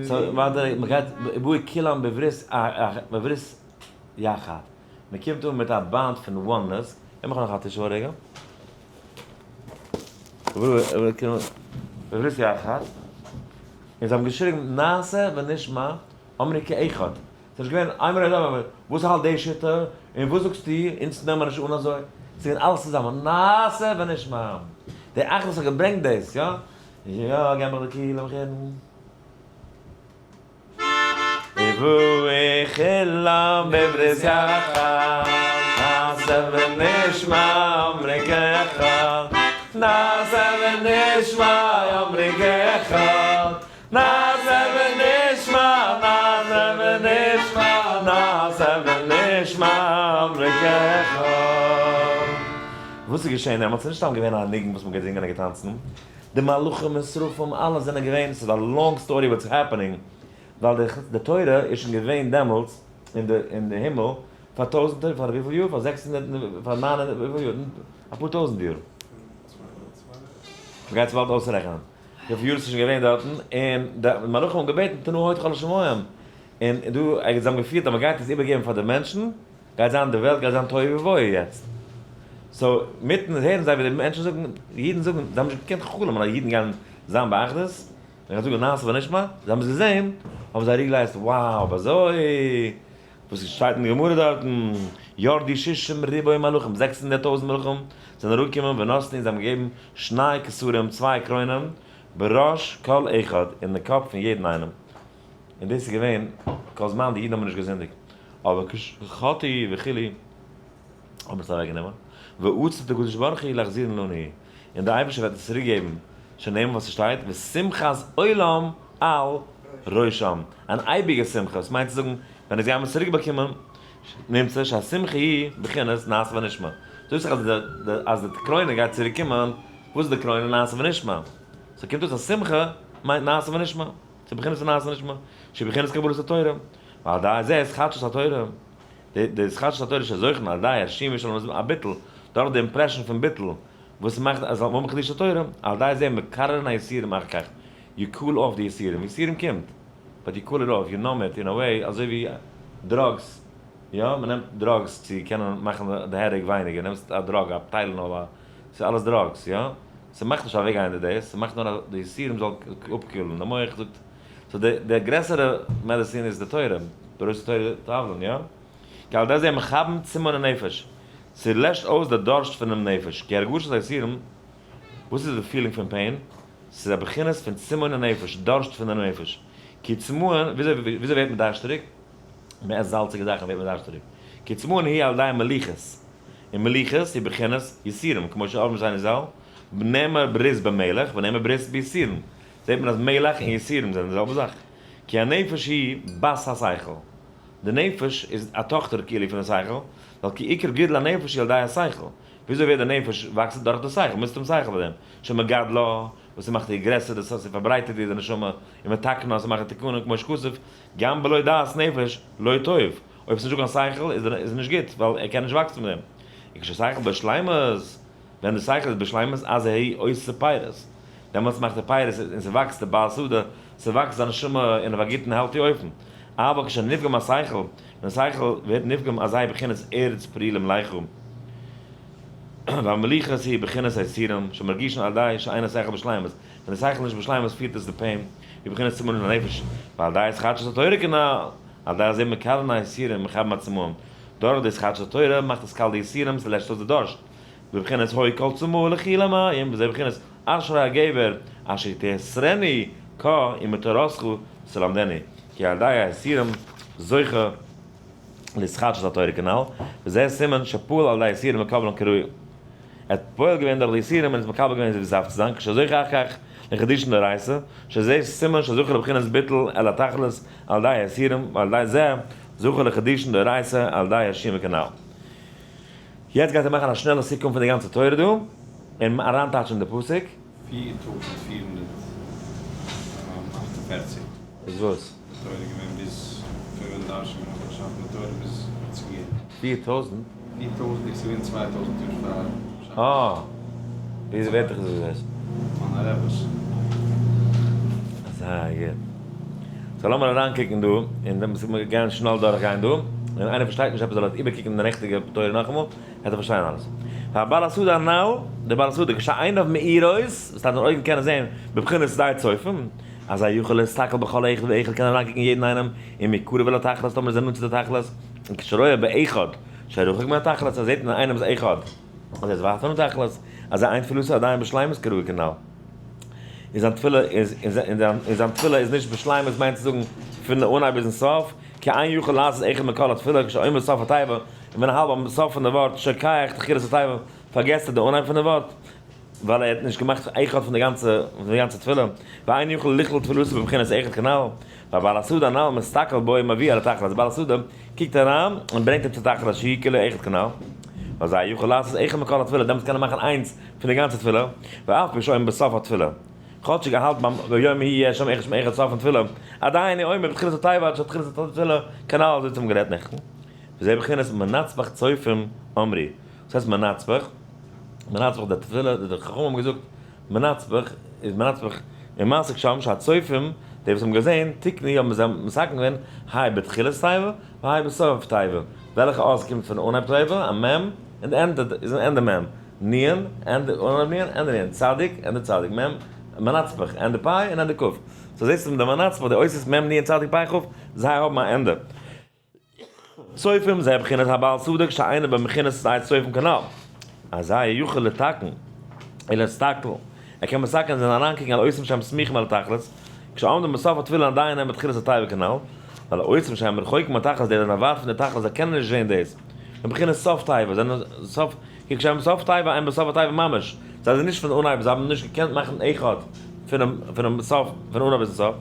So, ווייטער, מ'גייט, ובאו כולם בברית, בברית יחד. מ'קומט אן מיט א bond פון oneness. געב מיך נאך א tissue א רגע. בברית יחד. און זיי האבן געשריגן נעשה ונשמע אמרו כאחד. ס'איז נישט געווען איינער האט געזאגט וואס האלט די שיטה און וואס זאגסטו, אונז נעמען נישט אן אזוי. ס'איז געווען אלעס צוזאמען נעשה ונשמע. די אחדות האט געברענגט דאס, יא? יא, געב מיך די key, לאמיך הערן. ובאו כולם בברית יחד, נעשה ונשמע אמרו כאחד, נעשה ונשמע אמרו כאחד, נעשה ונשמע, נעשה ונשמע, נעשה ונשמע אמרו כאחד. וואס איז געשען דעמאלטס? ס'איז נישט סתם געווען א ניגון וואס מ'האט געזינגען און געטאנצן. די מלאכים און שרפים אלע זענען געווען, ס'איז א long story what's happening, ווייל די תורה איז שוין געווען דעמאלטס אין די הימל פאר טויזענטער, פאר וויפיל יאר? פאר 600, פאר 900, וויפיל יאר? אפאר טויזענט יאר. מ'גייט עס באלד אויסרעכענען. וויפיל יאר עס איז שוין געווען דארטן, און די מלאכים האבן געבעטן תנה הודך לשמים, און דא זיי האבן געפילט אז מ'גייט עס איבערגעבן פאר די מענטשן, גייט זיין די וועלט גייט זיין תוהו ובוהו יעצט. so מיטן הערן זיי ווי די מענטשן זאגן, אידן זאגן, זיי האבן נישט געקענט חלומ'ן אז אידן גייען זיין באחדות, ווען איך זאג נעשה ונשמע, זיי האבן עס געזען, האבן זיי realized, wow, אבער אזוי, וואס שטייט אין די גמרא דארטן, ירדו שישים ריבוא מלאכים, 600,000 מלאכים זענען אראפגעקומען ונתנו, זיי האבן געגעבן שני כתרים, צוויי קרוינען, בראש כל אחד, אין די קאפ פון יעדן איינעם. און דאס איז געווען כל זמן די אידן האבן נישט געזינדיגט. אבער כשחטאו וכו' האבן עס אוועקגענומען, ועתיד הקדוש ברוך הוא להחזירן לנו, און דער אייבערשטער וועט עס צוריק געבן, שנאמר וואס עס שטייט, ושמחת עולם על ראשם, אן אייביגע שמחה, וואס מיינט צו זאגן, ווען זיי האבן עס צוריק באקומען, נמצא שהשמחה היא בחינת נעשה ונשמע. זאגט זיך אז די קרוינע גייט צוריק קומען, וואס איז די קרוינע? נעשה ונשמע. so קומט אויס אז שמחה מיינט נעשה ונשמע, ס'איז בחינת נעשה ונשמע, שבחינת קבלת התורה, ועל ידי זה התחדשות התורה, די התחדשות התורה שזוכים על ידי הרשימו של א ביטול, דורך די impression פון ביטול, וואס מאכט אז זאל האבן חידוש התורה, על ידי זה מקררין היסורים אחר כך, you cool off די יסורים, יסורים קומט, but you cool it off, you numb it in a way, אזוי ווי drugs, יא, מען נעמט drugs צו קענען מאכן די headache ווייניגער, נעמסט א drug, א Tylenol, א, ס'איז אלעס drugs, יא, ס'מאכט נישט אוועקגיין די דאס, ס'מאכט נאר אז די יסורים זאל אפקילן, די מח זאגט, so די גרעסערע מעדעצין איז די תורה, די גרויסע תורה תבלין, יא? כי על ידי זה מכבים צמאון הנפש, ס'לעשט אויס די דארשט פונעם נפש, כי הרגשת היסורים, וואס איז די feeling פון pain? ס'איז א בחינת פון צמאון הנפש, דארשט פון די נפש. כי צמאון, וויאזוי ווערט מען דארשטעריג? מען עסט זאלציגע זאכן ווערט מען דארשטעריג. כי צמאון היא על ידי מליחות, און מליחות היא בחינת יסורים, כמו שאמרו רבותינו ז"ל, נאמר ברית במלח ונאמר ברית ביסורים. זעט מען אז מלח און יסורים זענען די זעלבע זאך. כי הנפש היא בת השכל. די נפש איז א טאכטער כאילו פון די שכל, ווייל כי עיקר גידול הנפש היא על ידי השכל. וויאזוי ווערט די נפש וואקסט דורך די שכל, מסתם שכל פאר דעם, שמגדלה, וואס ס'מאכט איר גרעסער, דאס הייסט ס'פארברייטערט איר די נשמה, און מתקנה, ס'מאכט איר תיקונים, כמו שכתוב, גם בלא דעת נפש לא טוב, אויב ס'נישט דא קיין שכל איז איז נישט גוט, ווייל ער קען נישט וואקסן מיט דעם. וכששכל בשלימות, ווען די שכל איז בשלימות, אזי היא עושה פירות, דעמאלטס מאכט ער פירות און ס'וואקסט די בעל שדה, ס'וואקסט זיין נשמה אין א גוטן healthy אופן. אבל כשנפגם השכל, ווען די שכל ווערט נפגם אזי בחינת ארץ פרייה למליחה, והמליחות היא בחינת היסורים, שמרגישין על ידי שאין השכל בשלימות, ווען די שכל איז נישט בשלימות פירט עס די pain, היא בחינת צמאון הנפש, ועל ידי התחדשות התורה כנ"ל, על ידי זה מקררין היסורים מכבים הצמאון, דורך די התחדשות התורה מאכט עס קאלט די יסורים, ס'לעשט אויס די דורשט, בבחינת הוי כל צמא לכו למים, וזה בחינת אשרי הגבר אשר תאסרני קה ומתורתך תלמדני, כי על ידי היסורים זוכה להתחדשות התורה כנ"ל, וזה סימן שפועל על ידי היסורים מקבלן כראוי. ער האט פועל געווען דורך די יסורים און איז מקבל געווען ווי ס'דארף צו זיין, כשזוכה אחר כך לחידושין דאורייתא, שזה סימן שזוכה לבחינת ביטול אל התכלית על ידי היסורים, ועל ידי זה זוכה לחידושין דאורייתא על ידי השימור כנ"ל. יעצט גייט ער מאכן א שנעלע סיכום פון די גאנצע תורה דא, און אריינטייטשן די פסוק. 4448. איז וואס? די תורה איז געווען ביז פון ווען די ארשעווער האט באשאפן די תורה ביז צו געבן. 4000? 4000, איך ס'געווען 2000 יאר פאר שבת. אה. ווי ווערט דיך דאס? מיינע רעבעס. זייער גוט. So לאמיר אריינקוקן דא, און דעם מוז מען גיין שנעל דורכגיין דא. און איינער פארשטייט נישט עפעס זאל ער איבערקוקן די נעכטיגע תורה נאכאמאל, וועט ער פארשטיין אלעס. והבעל הסעודה הנ"ל, דער בעל הסעודה, כשעיניו מאירות, וואס זיינע אויגן קענען זען, בבחינת שדה צופים, אזי יוכל להסתכל בכל אחד ואחד קען אריינקוקן יעדן איינעם, און מקרוב אל התכלית, טאמער איז ער נאנט צו די תכלית, און כשרואה באחד, שרחוק מהתכלית, ער זעט אין איינעם איז אחד, אז ער איז ווייט פונעם תכלית, אזי אין תפילתו עדיין בשלימות כראוי כנ"ל. און זיין תפילה איז, און זיין תפילה איז נישט בשלימות מיינט צו זאגן פון די אנהייב ביזן סוף, כי אין יכול לעשות אחד מכל התפילה כשאומר סוף התיבה, און ווען ער האלט ביים סוף פון די ווארט שוכח תחילת התיבה, פארגעסט ער די אנהייב פון די ווארט, ווייל ער האט נישט געמאכט אחד פון די גאנצע פון די גאנצע תפילה, ואין יכול לכלול תפילתו בבחינת אחד כנ"ל, והבעל השדה הנ"ל מסתכל בו ומביא אל התכלית, די בעל השדה קוקט אריין און ברענגט אים צו תכלית שהיא כולו אחד כנ"ל, ואזי יכול לעשות אחד מכל התפילה, דעמאלטס קען ער מאכן איינס פון די גאנצע תפילה, ואף כשאומר בסוף התפילה, כאטשיג ער האלט ביים ויום יהיה שם אחד שם אחד סוף פון תפילה, עדיין הוא אומר בתחילת התיבה עד שתחילת התפילה, כנ"ל אזוי האט מען גערעדט נעכטן, וזה בחינת מנצבח צופים אמרי, וואס הייסט מנצבח? מנצבח די תפילה, די חכמים האבן געזאגט מנצבח איז מנצבח אין מעשה שם שהצופים, די וואס האבן געזען, תיקנו האבן זיי מתקן געווען, האי בתחילת תיבה והאי בסוף תיבה, וועלכע אות קומט פון אנהייב תיבה, א מ', און די ענדע איז אן ענדע מ', נון, ענדע אנהייב נון, ענדע נון, צדיק, ענדע צדיק, מ', מנצבח, ענדע פ' און ענדע כ'. So זעסטו די מנצבח, די אותיות מ' נון צדיק פ' כ', זיי האבן א ענדע. צופים זה בחינת הבעל צדק שאינו בבחינת זיי צופים כנ"ל. אזי יוכל לתקן, אלא להסתכל, ער קען מתקן זיין אריינקוקן על אותם שהם סמוכים על התכלית, כשעומדים בסוף התפילה עדיין הם בתחילת התיבה כנ"ל, ווייל אותם שהם רחוקים מהתכלית די זענען ווייט פון די תכלית זיי קענען נישט זען דאס, בבחינת סוף תיבה, זענען סוף, כי כשהם סוף תיבה הם בסוף התיבה ממש, זיי זענען נישט פון אנהייב, זיי האבן נישט געקענט מאכן אחד פונעם פונעם סוף, פון אנהייב ביזן סוף.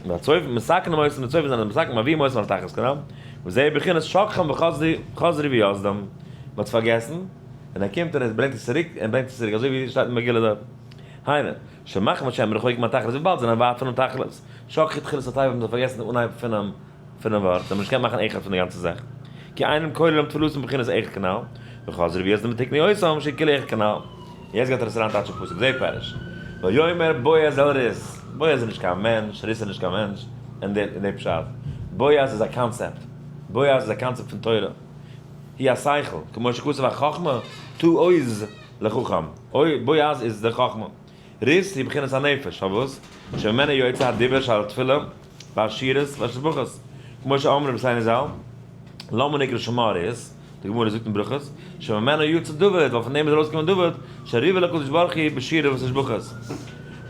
והצופים מתקנים אותם, די צופים זענען מתקן מביאים אותם על התכלית כנ"ל, וזה בחינת שכחום וחזרו ויסדום, מען האט פארגעסן, און ער קומט און ער ברענגט עס צוריק, און ברענגט עס צוריק, אזוי ווי שטייט אין מגילה דארט. היינו, שמחמת שהם רחוקים מהתכלית, וויבאלד זיי זענען ווייט פונעם תכלית, שכחו תחילת התיבה האבן זיי פארגעסן די אנהייב פונעם פונעם ווארט, זיי האבן נישט געקענט מאכן אחד פון די גאנצע זאך. כי אינם כוללים תפילתם בבחינת אחד כנ"ל, וחזרו ויסדום ותקנו אותם שיהיה כולו אחד כנ"ל. יעצט גייט ער עס אריין טייטשן פסוק זה פירוש. ויאמר בועז אל רות, בועז איז נישט קיין מענטש, רות איז נישט קיין מענטש, אין די אין די פשט. בועז איז א קאנצעפט. בועז איז א קאנצעפט פון תורה. היא השכל, כמו שכתוב החכמה תעוז לחכם. אוי, בועז איז די חכמה. רות היא בחינת הנפש, פארוואס? שממנה יוצא הדיבור של התפילה והשירות והשבחות, כמו שאמרו רבותינו ז"ל, למה נקרא שמה רות, די גמרא זאגט אין ברכות, שממנה יצא דוד, ווייל פון דעם איז ארויסגעקומען דוד, שריבה לקדוש ברוך הוא בשירה ותשבחות.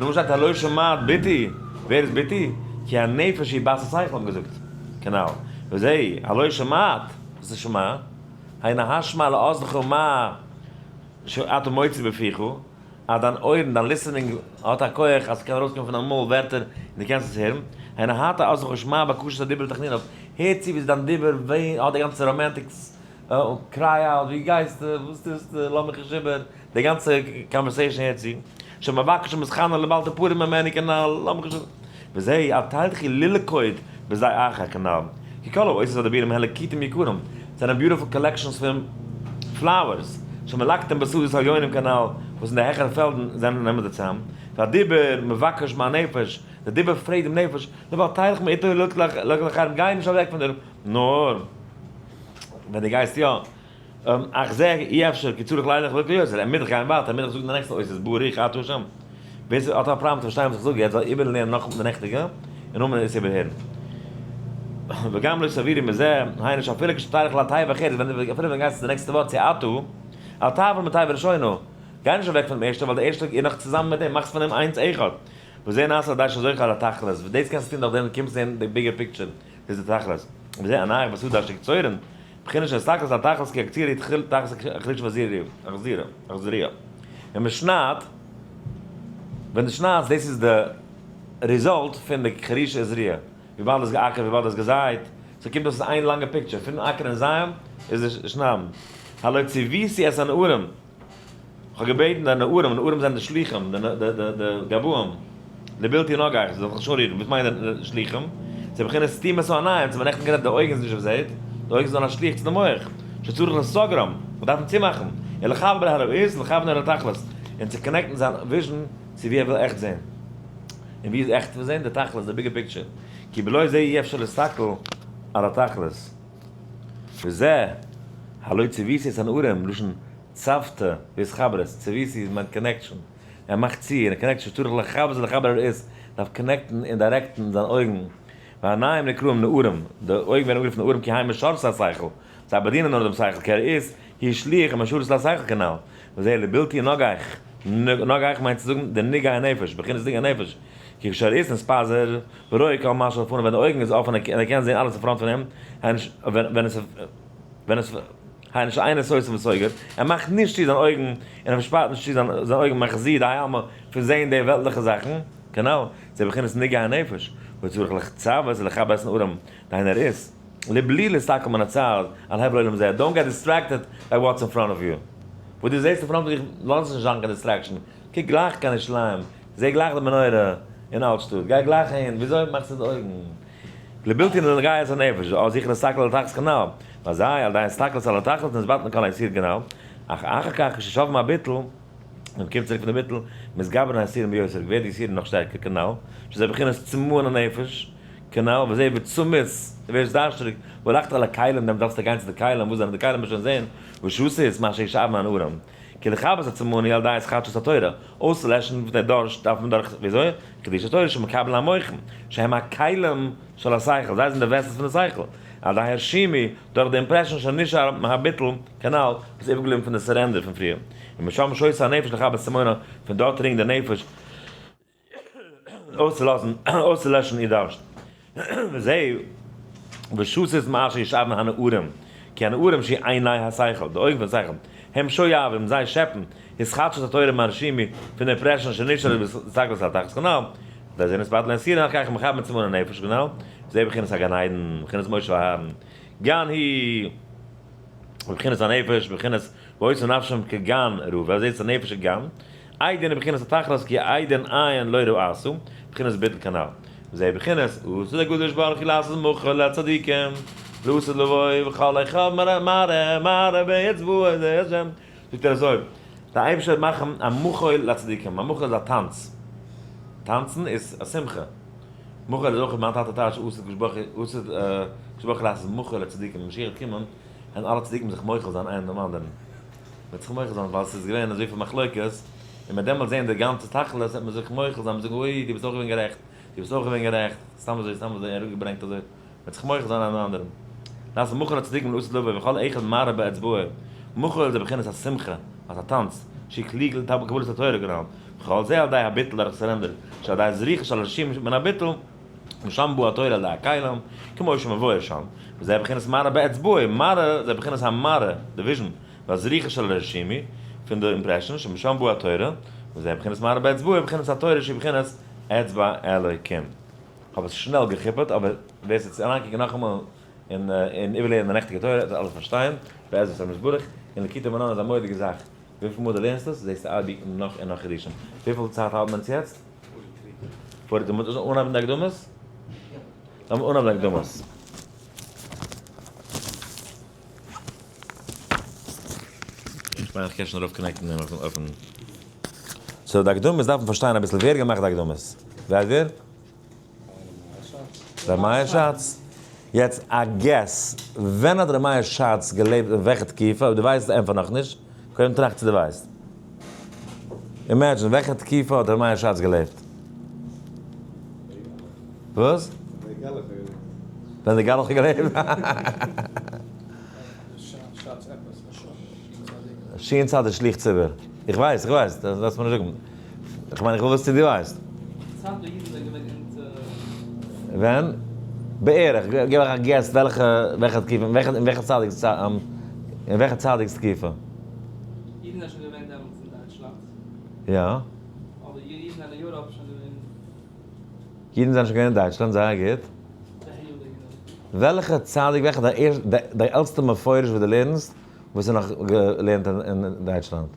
נו שטייט הלא שומעת בתי, ווער איז בתי? כי הנפש היא בת השכל האט מען געזאגט, כנ"ל, וזהו, הלא שומעת, וואס איז שומע? היינו השמע לאזנך מה שאתה מוציא בפיך, אז דיין אויערן, דיין listening האט א כח אז ס'קען ארויסקומען פון דיין מויל ווערטער און דו קענסט עס הערן, הן הטה אזנך ושמע בקשת הדיבור לתחנוניו, הער צו ווי דיין דיבור האט די גאנצע romantic cry out, ווי גייסטו, וואס טוסטו, לאז מיך נישט איבער, די גאנצע conversation הער צו, שמבקש ומתחנן לבל תפרד ממני כנ"ל, לאז מיך נישט איבער, וזה אל תלכי ללכוד בשדה אחר כנ"ל, כי כל האותות והדיבורים הן לקיטים יקרים, זענען beautiful collections פון flowers, שמלקטים בשדות העליונים כנ"ל, וואס אין די העכערע פעלדן זענען נעמען זיי צאם, והדיבור מבקש מהנפש, די דיבור פרעגט דעם נפש, לבל תלך מאתו ללכת אחרים, גיי נישט אוועק פון דיר, נאר ווען דו גייסט יא, אך זה אי אפשר כי צריך לילך ולא יוסר, ער מוז דאך גיין ווייטער, ער מוז דאך זאגן די נעקסטע אותיות, ברוך אתה השם. ווער ס'האט א פראבלעם צו פארשטיין וואס איך זאג יעצט זאל איבערלערנען נאך די נעכטיגע און נאכדעם עס איבערהערן. וגם לא תעבירי מזה, היינו שאפילו כשתלך לתיבה אחרת, ווען אפילו ווען גייסטו צו די נעקסטע ווארט צו אתה, אל תעבור מתיבה ראשונה, גיי נישט אוועק פונעם ערשטע ווייל די ערשטע איז נאך צוזאמען מיט דעם, מאכסט פון דעם איינס אחד. וזה נעשה על ידי שזוכה על התכלית, דאס קענסטו טון דורכדעם דו קומסט זען די bigger picture, דאס איז די תכלית. וזה הנך בשדה אשר קצורין, בחינה של הסתכלות על תכלית כי הקציר התחיל תחת החריש והזריעה. ווען מען שניידט, ווען דו שניידסט דאס איז די result פון די חרישה וזריעה, וויבאלד עס געאקערט וויבאלד עס געזייט, so קומט אויס איין לאנגע picture, פון אקערן און זייען איז די שניידן. הלא צויתי את הנערים. כ'האב געבעטן די נערים, נערים זענען די שלוחים, די גבאים, לבלתי נגעך, זיי זאלן זיך נישט אנרירן, וואס מיינט די שלוחים? זה בחינת סתימת העיניים, צו מ'נעכטן גערעדט די אויגן איז נישט וואס זעהט, די אויגן זענען א שליח צו די מח, שצריך לסגרם, מען דארף אים צומאכן, און לחבר הרעות לכוון אל התכלית, און צו connect ן זיין vision צו ווי ער וויל עכט זען. און ווי איז עכט וויל זען? די תכלית, די bigger picture. כי בלא זה אי אפשר להסתכל על התכלית. וזה, הלא צויתי את הנערים, לשון צוותא והתחברות, צויתי איז מיין connection. ער מאכט צו, און א connection שצריך לחבר זה לחבר הרעות, דארף connect ן און direct ן זיין אויגן. והעיניים נקראים נערים, די אויגן ווערן אנגערופן נערים כי הם משרתי השכל, זיי באדינען נאר דעם שכל, כי הראות היא שליח ומשרת לשכל כנל, וזה לבלתי נגח, נגח מיינט צו זאגן די נגעי הנפש, בחינת נגעי הנפש, כי כשהראות נתפזר ורואה כל מה שלפניו ווען די אויגן איז אפען און ער קען זען אלעס אין front פון אים, ווען עס ווען עס היינו שאינו סותם וסוגר, ער מאכט נישט צו זיין אויגן און ער פארשפארט נישט צו זיין אויגן מחזי די עלמא פון זען די וועלטליכע זאכן, כנל, זה בחינת נגעי הנפש, וצריך לצוות ולכבס נערים, דהיינו ער איז, לבלי להסתכל מן הצד על הבל עולם זה, don't get distracted by what's in front of you. וואס דו זעסט אין front פון דיך, לאז עס נישט זיין קיין distraction, קוק גלייך קיין ירושלים, זע גלייך די מנורה אין אלטשטאט, גיי גלייך אהין, וויאזוי מאכסטו די אויגן? לבלתי נגע את הנפש, או זיך להסתכל על התכלית כנל, ואזי על ידי הסתכלות על התכלית נתבטלין כל האיסורים כנל, אך אחר כך כששבים מהביטול, ווען מ'קומט צוריק פון די ביטול, מתגברין האיסורים ביותר, ווערט די איסורים נאך שטערקער כנל, שזה בחינת צמאון הנפש, כנל, וזה וצמית, דו ווערסט דארשטריג, והלכת אל הכלים, דעמאלט דארפסטו גיין צו די כלים, וואס זענען די כלים מ'וועט שוין זען, ושתית מה שישאב מהנערים. כי לכבות הצמאון היא על ידי התחדשות התורה, אויסצולעשן דער דארשט דארף מען דורך, וויאזוי? חידוש התורה שמקבלין המוחין, שהם הכלים של השכל, זיי זענען די vessels פון די שכל, על ידי הרשימו, דורך די impression שנשאר מהביטול, כנל, וואס איז איבערגעבליבן פון די surrender פון פריער, ומשם שותה הנפש לכבות צמאונה, פון דארט טרינקט די נפש אויסצולאזן, אויסצולעשן איר דארשט. וזהו, ושתית מה שישאבון הנערים, כי הנערים שהיא עיני השכל, די אויגן פון שכל, הם שואבים, זיי שעפן, התחדשות התורה מהרשימו, פון די impression שנשאר בהסתכלות על התכלית כנל, וזה נתבטלין האיסורין אחר כך מכבים צמאון הנפש כנל, וזה בחינת הגן עדן, בחינת משה ואהרן, גן היא בבחינת הנפש, בחינת והיתה נפשם כגן רבה, וזה איז הנפש כגן, עדן בבחינת התכלית כי עדן עין לא ראתה, בחינת ביטול כנל. וזה בחינת עתיד הקדוש ברוך הוא לעשות מחול לצדיקים, לעתיד לבוא וכל אחד מראה מראה באצבעו זה השם. זאגט ער אזוי, דער אייבערשטער וועט מאכן א מחול לצדיקים, א מחול איז א טאנץ, טאנצן איז א שמחה, מחול איז אויך מיין טאטע טייטש עתיד הקדוש ברוך הוא, עתיד הקדוש ברוך הוא לעשות מחול לצדיקים, ווען משיח וועט קומען וועלן אלע צדיקים זיך מוחל זיין איינער דעם אנדערן, מ'וועט זיך מוחל זיין ווייל ס'איז געווען אזויפיל מחלוקת, און מ'וועט דעמאלטס זען די גאנצע תכלית וועט מען זיך מוחל זיין, מ'וועט זאגן אוי דו ביסט אויך געווען גערעכט, דו ביסט אויך געווען גערעכט, סתם אזוי סתם אזוי אראפגעברענגט אזוי, מ'וועט זיך מוחל זיין איינער דעם אנדערן. לעשות מחול לצדיקים לעתיד לבוא וכל אחד מראה באצבעו, מחול איז די בחינת השמחה, אז א טאנץ, שהיא כלי לקבלת התורה כנל, וכל זה על ידי הביטול דורך surrender, שעל ידי זריחה של הרשימו מן הביטול, משם באה התורה על ידי הכלים, כמו שמבואר שם, וזה בחינת מראה באצבעו, מראה זה בחינת המראה, די vision, והזריחה של הרשימו, פון די impression, שמשם באה התורה, וזה בחינת מראה באצבעו, בחינת התורה שהיא בחינת אצבע אלוקים. כ'האב עס שנעל געכיפערט, אבער ווער ס'וועט אריינקוקן נאכאמאל און איבערלערנען די נעכטיגע תורה וועט אלעס פארשטיין, בעזרת השם יתברך, און ליקוטי מוהרן איז א מורא'דיגע זאך, וויפיל מאל דו לערנסט עס זעסטו אייביג נאך און נאך חידושים. וויפיל צייט האלט מען עס יעצט? 43. מ'וועט אנהייבן די הקדמות? לאמיר אנהייבן די הקדמות. איך מיין איך קען שוין ארויף connect ן אויפן. so די הקדמות דארף מען פארשטיין אביסל ווער האט געמאכט די הקדמות? ווייסט ווער? ר' מאיר שץ. יעצט א guess, ווען האט ר' מאיר שץ געלעבט אין וועלכע תקופה? אויב דו ווייסט ענטפער נאכנישט, קודם טראכט צו דו ווייסט. imagine, וועלכע תקופה האט ר' מאיר שץ געלעבט? וואס? ווען די גלח האט געלעבט. שין צדיק שליח ציבור. איך ווייס, איך ווייס, דאס דארפסט מיר נישט זאגן. איך מיין איך וויל וויסן צו דו ווייסט. ווען? בערך, גיב א guess וועלכע וועלכע תקופה, אין וועלכע אין וועלכע צדיק'ס אין וועלכע צדיק'ס תקופה. אידן זענען שוין געווען דעמאלטס אין דייטשלאנד. יא. אבער אידן זענען אין Europe שוין געווען. אידן זענען שוין געווען אין דייטשלאנד, זייער גוט. וועלכע צדיק, וועלכע די עלטסטע מפורש וואס דו לערנסט, וואס איז נאך געלערנט אין דייטשלאנד?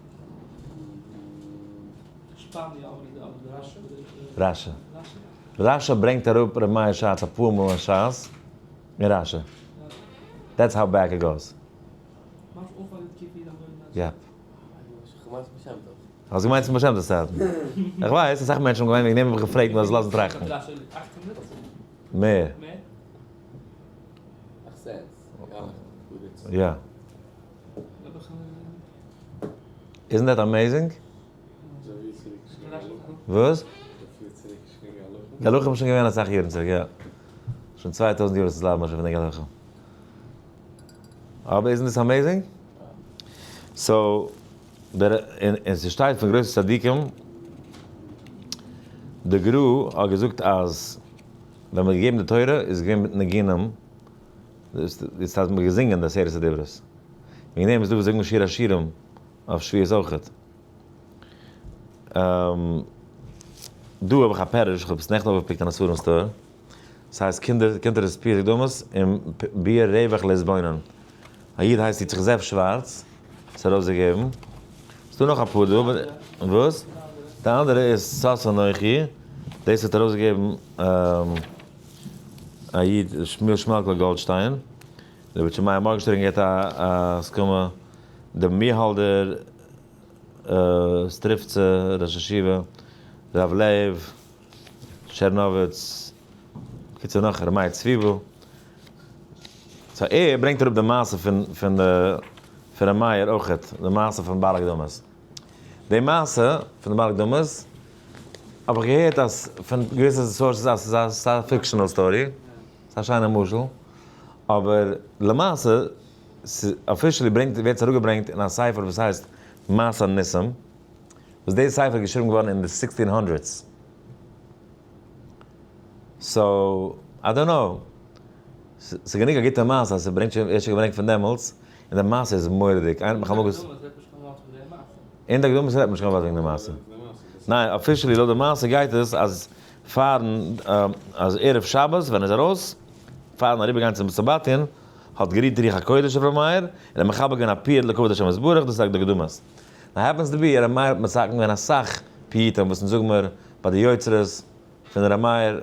רשי. רשי ברענגט אראפ ר' מאיר שץ אפאר מאל אין שס, אין רשי. That's how back it goes. Yep. האסט געמיינט ס'איז בעל שם טוב'ס צייטן? איך ווייס, אסאך מענטשן האבן געמיינט וועגן דעם האב איך געפרעגט מ'זאל עס לאזן טראכטן. מער. יא. Isn't that amazing? וואס? גלחים איז שוין געווען אסאך יארן צוריק, יא. שוין 2000 יאר איז עס לייב פון די גלחים. אבער isn't this amazing? So, דער, און ס'שטייט פון גרויסע צדיקים, די גר"א האט געזאגט אז ווען מ'האט געגעבן די תורה איז געווען מיט ניגונים, דאס הייסט מ'האט געזינגען די עשרת הדברות. וועגן דעם איז דא וואס זאגן שיר השירים אויף שבועות אויכעט. דא האב איך א פירוש, איך האב עס נעכטן אויפגעפיקט אין א ספרים store. ס'הייסט קינדער, קינדער איז פירוש הקדמות און ביאור רווח להתבונן. א איד הייסט יצחק זאב שווארץ, עס ארויסגעגעבן. ס'דא נאך אפאר דא, אבער וואס? די אנדערע איז שש אנכי, דאס האט ארויסגעגעבן א איד שמואל שמעלקא גאלדשטיין, רבי שמעיה מארגנשטערן געבט א הסכמה, דער מיהאלדער סטריפצע ראש ישיבה, רב לעוו טשערנאוויץ, בקיצור נאך ר' מאיר צוויבל. So ער ברענגט אראפ די מעשה פון פון די פון ר' מאיר אויכעט, די מעשה פון בעל אקדמות. די מעשה פון די בעל אקדמות האב איך געהערט אז פון געוויסע sources אז ס'איז א ס'איז א fictional story, ס'איז א שיינע משל, אבער למעשה ס'איז officially ברענגט ווערט עס אראפגעברענגט אין א ספר וואס הייסט מעשה ניסים, וואס די ספר איז געשריבן געווארן אין די sixteen hundreds. So, I don't know. ס'איז גענוג א גוטע מעשה אז ס'ברענגט שוין, ווערט שוין געברענגט פון דעמאלטס, און די מעשה איז מורא'דיג. איינער האט מיך אמאל געזאגט. אין די הקדמות רעדט מען נישט קיין ווארט וועגן די מעשה. ניין, officially לויט די מעשה גייט עס אז פארן, אז ערב שבת ווען ער איז ארויס, פארן אריבערגיין צום סמבטיון, האט גערוהט רוח הקודש אויף ר' מאיר, און האט מחבר געווען א פיוט לכבוד השם יתברך, דאס איז די הקדמות. Now happens to be, ר' מאיר האט מתקן געווען אסאך פיוטים וואס אונז זאגן מיר ביי די יוצרות פון ר' מאיר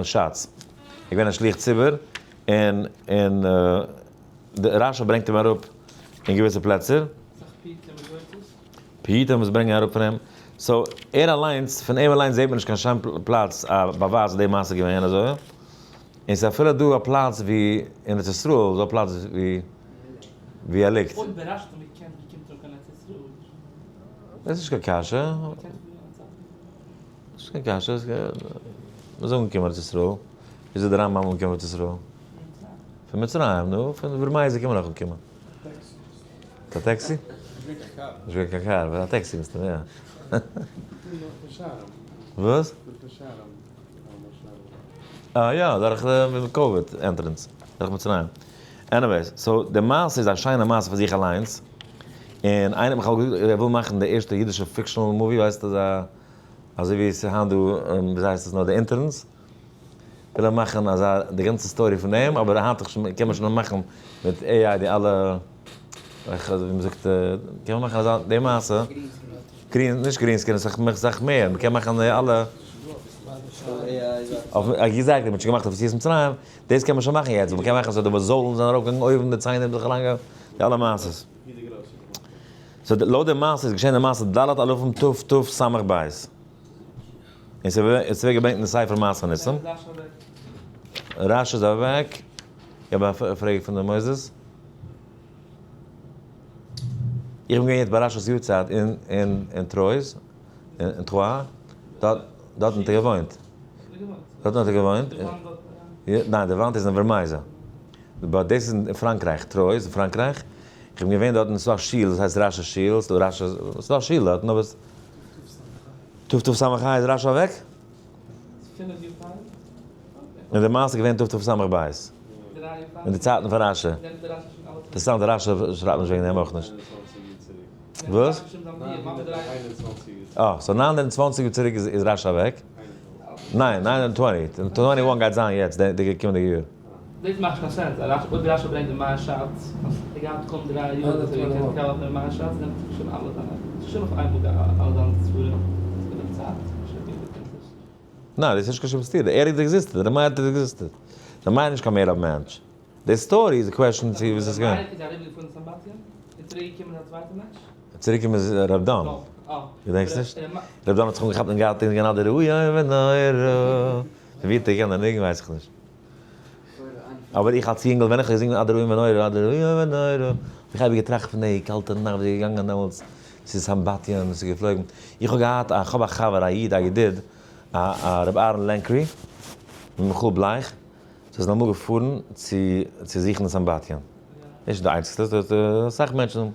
שאץ. ער איז געווען א שליח ציבור, און און די רש"י ברענגט אים אראפ אין געוויסע פלעצער. פיוטים וואס ברענגען אראפ פון אים. So ער אליינס, פון אים אליינס זעט מען נישט קיין שום פלאץ א באווייז אז די מעשה איז געווען אזוי. און ס'איז אפילו דא א פלאץ ווי אין ארץ ישראל איז דא א פלאץ ווי ווי ער ליגט. אויב דער רש"י האט אים געקענט ווי קומט ער קיין ארץ ישראל? דאס איז נישט קיין קשיא. נישט קיין קשיא. מ'איז אנגעקומען ארץ ישראל. וויאזוי איז דער רמב"ם אנגעקומען ארץ ישראל? פון מצרים, נו, פון ורמייזא קען מען אויך אנקומען. מיט א טעקסי? נישט געווען קיין קאר, אבער א טעקסי מסתמא יא. וואס? אה יא, דורך די קאוויד entrance, דורך מצרים. Anyways, so די מעשה איז א שיינע מעשה פאר זיך אליינס, און איינער האט מיך אמאל געזאגט ער וויל מאכן די ערשטע אידישע fictional movie, ווייסט אזא, אזוי ווי ס'איז היינט דא, וויאזוי הייסט עס נאר, די Interns, וויל ער מאכן אזא, די גאנצע story פון דעם, אבער היינט קען מען שוין מאכן מיט AI די אלע, ווי מ'זאגט, קען מען מאכן אזא, די מעשה, green, נישט green screen, ס'איז מער, מ'קען מאכן די אלע, exactly, מ'האט שוין געמאכט אויף יציאת מצרים, דאס קען מען שוין מאכן יעצט, מ'קען מאכן אז די זאלן זענען ארויפגעגאנגען אויבן, די ציינער האבן זיך אריינגעגאנגען, די אלע מעשות. So לויט די מעשה איז געשען די מעשה ד' אלפים תתס"ב. און ס'ווערט געברענגט אין די ספר מעשה ניסים. רש"י איז אוועק, געב א פרעג פון די מוסדות. איך בין געווען יעצט ביי רש"י'ס יארצייט אין טרויז, אין טרואה, דארטן האט ער געוואוינט. דארטן האט ער געוואוינט. ניין, די וואנט איז אין ווערמייזא. But דאס איז אין פראנקרייך, טרויז אין פראנקרייך. איך בין געווען דארטן, ס'איז דא א שול וואס הייסט רש"י שול, ס'איז דא רש"י, ס'איז דא א שול דארטן, אבער תתס"ה איז רש"י אוועק? און די מעשה איז געווען תתס"ב. אין די צייטן פון רש"י. אינטערעסאנט רש"י שרייבט נישט וועגן דעם אויך נישט. וואס? אה, so 920 יאר צוריק איז רש"י אוועק? ניין, 920. 21 גייט זיין יעצט, די קומענדיגע יאר. דאס מאכט נישט קיין sense, אויב רש"י ברענגט די מהרש"ץ, אז ער געהאט קוים 3 יאר אז ער האט געקענט קאלען דעם מהרש"ץ, נעמט זיך שוין אלע זיינע, ס'איז שוין אויף איינמאל אלע זיינע ספרים, ס'איז גענוג צייט, ניין, דאס איז נישט קיין שום סתירה, ער האט existed, ר' מאיר האט existed, ר' מאיר איז נישט קיין מער א מענטש, די story איז א question צו וואס איז געווען. ר' מאיר איז אריבערגעפארן סמבטיון? און צוריק געקומען איז א צווייטע מענטש? צוריק געקומען איז ר' דן. געדענקסט נישט? ר' דן האט זיך אנגעכאפט אין גארטל און געגאנגען אדער אוי אוי ונורא. פון ווי האט ער געקענט די ניגון ווייס איך נישט. אבער איך אלס יונגל ווען איך האב געזינגען אדער אוי ונורא אדער אוי אוי ונורא האב איך אייביג געטראכט פון די קאלטע נאכט וואס איז געגאנגען דעמאלטס צו סמבטיון און ס'איז געפלויגן. איך האב געהאט א כ'האב א חבר א איד א ידיד א א ר' אהרן לענקרי מיכאל בלייך זיי זענען אמאל געפארן צו צו זוכן אין סמבטיון. נישט די איינציגסטע, ס'איז דא אסאך מענטשן.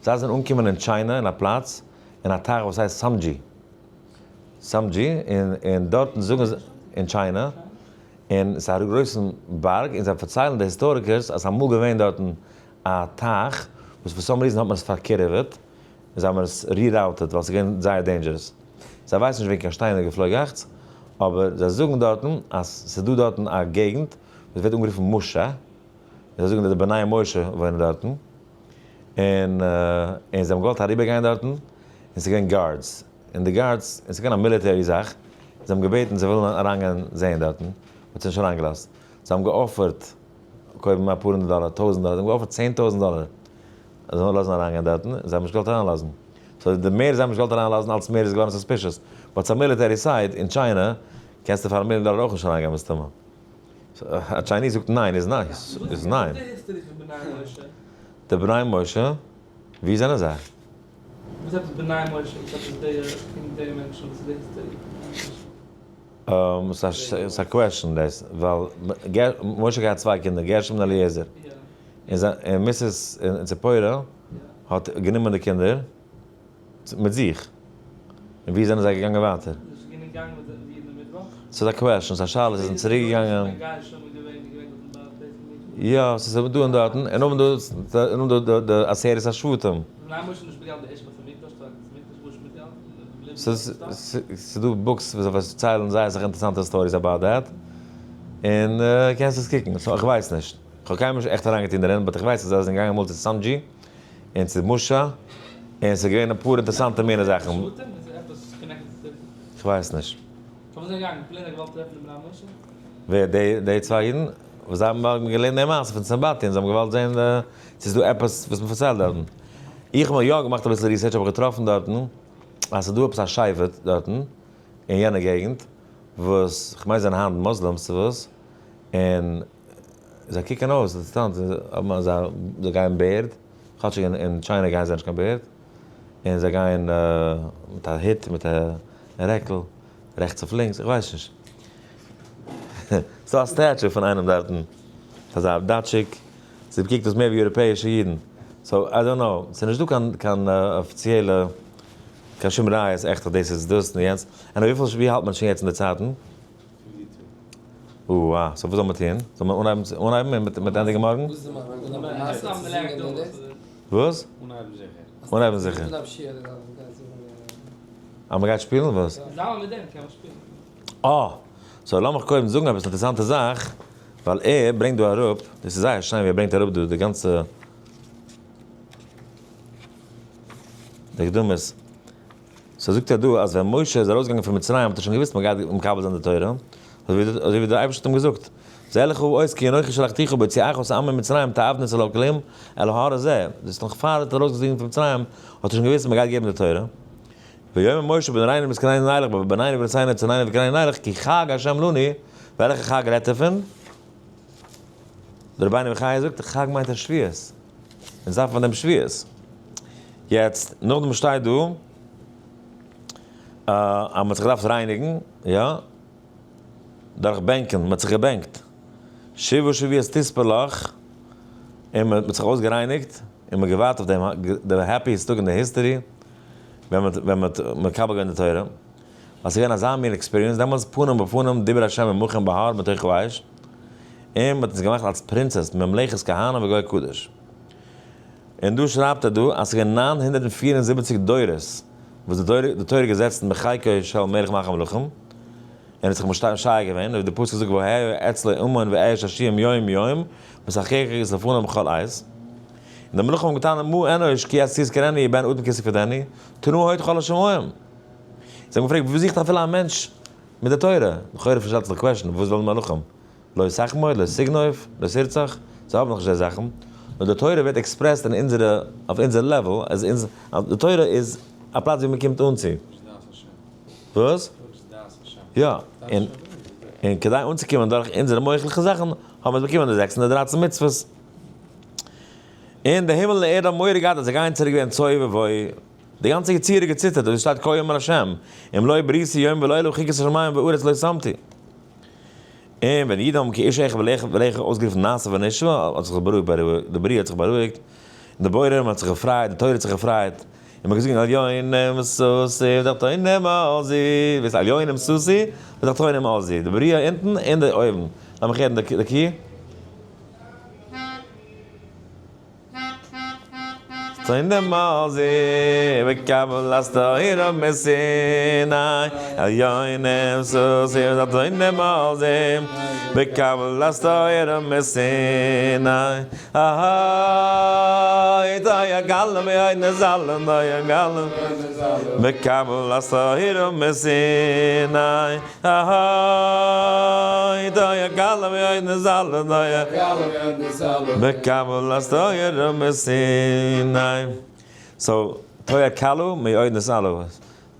זיי זענען אנגעקומען אין טשיינע אין א פלאץ אין א טייך וואס הייסט סאמדזשי. סאמדזשי און און דארטן זאגן זיי אין טשיינע און ס'איז א גרויסן בארג און זיי פארציילן די היסטאריקערס אז ס'איז אמאל געווען דארטן א טייך וואס for some reason האט מען עס פארקירעוועט און זיי האבן עס rerouted ווייל ס'איז געווען זייער dangerous. זיי ווייסן נישט וועגן קיין שטיינער געפלויגאכטס אבער זיי זאגן דארטן אז ס'איז דא דארטן א געגנט וואס ווערט אנגערופן משה און זיי זאגן אז די בני משה וואוינען דארטן און און זיי האבן געוואלט אריבערגיין דארטן און ס'איז געווען guards און די guards און ס'איז געווען א military זאך זיי האבן געבעטן זיי ווילן אריינגיין זעהן דארטן מ'האט זיי נישט אריינגעלאזט זיי האבן גע offer ט קודם אפאר הונדערט דאלער טויזנט דאלער זיי האבן גע offer ט 10,000 דאלער זיי זאלן לאזן אריינגיין דארטן זיי האבן נישט געוואלט אריינלאזן so די מער זיי האבן נישט געוואלט אריינלאזן אלץ מער איז געווארן suspicious but ס'איז א military site אין טשיינע קענסטו פאר א מיליאן דאלער אויך נישט אריינגיין מסתמא. א Chinese זאגט ניין איז ניין איז ניין. וואס איז די history פון בני משה? די בני משה? ווי זענען זיי? וואס עפעס בני משה? וואס עפעס די פונקט די מענטשן? וואס איז די history פון בני משה? ס'איז א question דאס, ווייל משה האט געהאט צוויי קינדער גרשום און אליעזר, און Mrs. און ציפורה האט גענומען די קינדער מיט זיך, און ווי זענען זיי געגאנגען ווייטער? ס'איז א question, ס'איז א שאלה, זיי זענען צוריק געגאנגען. יא, ס'איז דא און דארטן, און נאכדעם דא די עשרת השבטים. ס'איז דא books וואס פארציילן זייער אסאך אינטערעסאנטע stories about that, און קענסט עס קוקן, so איך ווייס נישט, כ'האב קיינמאל נישט עכט אריינגעטון דערין, but איך ווייס אז זיי זענען געגאנגען אמאל צו סאמדזשי און צו משה, און ס'איז געווען אפאר אינטערעסאנטע מינע זאכן. כ'ווייס נישט. ווער? די צוויי אידן? וואס זיי האבן געלערנט די מעשה פון סמבטיון, זיי האבן געוואלט זען צו ס'איז דא עפעס וואס מ'פארציילט דארטן. איך האב יא געמאכט אביסל research האב איך געטראפן דארטן אז ס'איז דא עפעס א שבט דארטן אין יענע געגנט וואס כ'מיין זענען היינט מוסלימס צו וואס, און זיי קוקן אויס אינטערעסאנט, זיי האבן אזא, זיי גייען בערד, כאטשיג אין טשיינע גייען זיי נישט קיין בערד, און זיי גייען מיט א הוט מיט א רעקל, רעכטס אויף לינקס, איך ווייס נישט. ס'דא א statue פון איינעם דארטן, אזא דאטשיק, ס'קוקט אויס מער ווי יוראפעישע אידן, so I don't know, ס'איז נישט דא קיין קיין אפיציעלע קיין שום ראיות עכט אז דאס איז דאס און יענץ, און וויפיל ווי האלט מען שוין יעצט אין די צייטן? אוה so וואס זאל מען טון? זאל מען אנהייבן אנהייבן און מיט ענדיגן מארגן? וואס? אנהייבן זיכער. אז מ'גייט שפילן וואס? אה! so לאמיך קודם זאגן עפעס אינטערעסאנטע זאך, ווייל ער ברענגט דא אראפ, דאס איז זייער שיין ווי ער ברענגט אראפ דא די גאנצע די הקדמות. so זאגט ער דא אז ווען משה איז ארויסגעגאנגען פון מצרים האט ער שוין געוואוסט מ'גייט מקבל זיין די תורה, אזוי ווי דער אייבערשטער האט אים געזאגט, זה לך האות כי אנכי שלחתיך בהוציאך את העם ממצרים תעבדון את האלקים על ההר הזה, דאס איז נאך פאר ער האט ארויסגעגאנגען פון מצרים האט ער שוין געוואוסט מ'גייט געבן די תורה. ויאמר משה בנערינו ובזקנינו נלך בבנינו ובנותינו ובצאנינו ובבקרינו נלך כי חג ה' לנו, וועלכע חג רעדט ער פון? דער רבינו בחיי זאגט חג מיינט א שבועות, אונז דארף מען דעם שבועות. יעצט נאכדעם שטייט דא אז מען האט זיך געדארפט רייניגן, יא? דורך בענקען, מען האט זיך געבענקט. שבעה שבועות תספר לך, און מען האט זיך אויסגערייניגט, און מען האט געווארט אויף דעם די happiest טאג אין די history, ווען מען ווען מען האט מקבל געווען די תורה. ווייל ס'איז געווען אזא מין experience דעמאלטס, פנים בפנים דיבר השם עמכם בהר מתוך האש, און מען האט אונז געמאכט אלס princes, ממלכת כהנים וגוי קדוש. און דא שרייבט ער דא אז ס'איז געווען 974 דורות וואס די תורה די תורה געזעצן בחיקו של מלך מלכי המלכים, און האט זיך משתעשע געווען, אויב די פסוק זאגט והיה אצלו אמון ואש השיעים יום יום, משחקך את לפניו בכל עת. און די מלכים האבן געטענה'ט מה אנוש כי אז תזכרני בן אדם כי תפקדני, תנא הוד כל השמים. זיי האבן געפרעגט וואס זוכט אפילו א מענטש מיט די תורה? לכאורה פארשטעלט זיך די question, וואס ווילן מלכים? לא תחמוד, לא תגנוב, לא תרצח, זיי האבן נאך נישט די זאכן. נאר די תורה ווערט expressed אין אונזערע, אויף אונזער level, אז אונז, די תורה איז א פלאץ ווי מען קומט אן צו. וואס? יא, און און כדי אנצוקומען דורך אונזערע מוח'ליכע זאכן, האבן מיר באקומען די 613 מצוות. און די הימל און ערד האבן מורא געהאט אז זיי גייען צוריק ווערן תוהו ובוהו. די גאנצע יצירה געציטערט, אזוי שטייט כה אמר השם, אם לא בריתי יום ולילה חוקות השמים וארץ לא שמתי. און ווען אידן האבן כאיש אחד ולך אויסגערופן נעשה ונשמע, האט זיך בארואיגט, די בריאה האט זיך בארואיגט, און די בורא האט זיך געפרייט, די תורה האט זיך געפרייט, און מ'האט געזונגען עליונים סוסי ותחתונים עזי, וואס איז עליונים סוסי ותחתונים עזי, די בריאה אונטן און די אויבן. לאמיך הערן די key. תחתונים עזי, וקבלת תורה מסיני, עליונים סוסי ותחתונים עזי, וקבלת תורה מסיני, אהי תויה גלם יוי נזלם תויה גלם, וקבלת תורה מסיני, אהי תויה גלם יוי נזלם תויה וקבלת תורה מסיני. So, תויה קלו מיוי נזלו.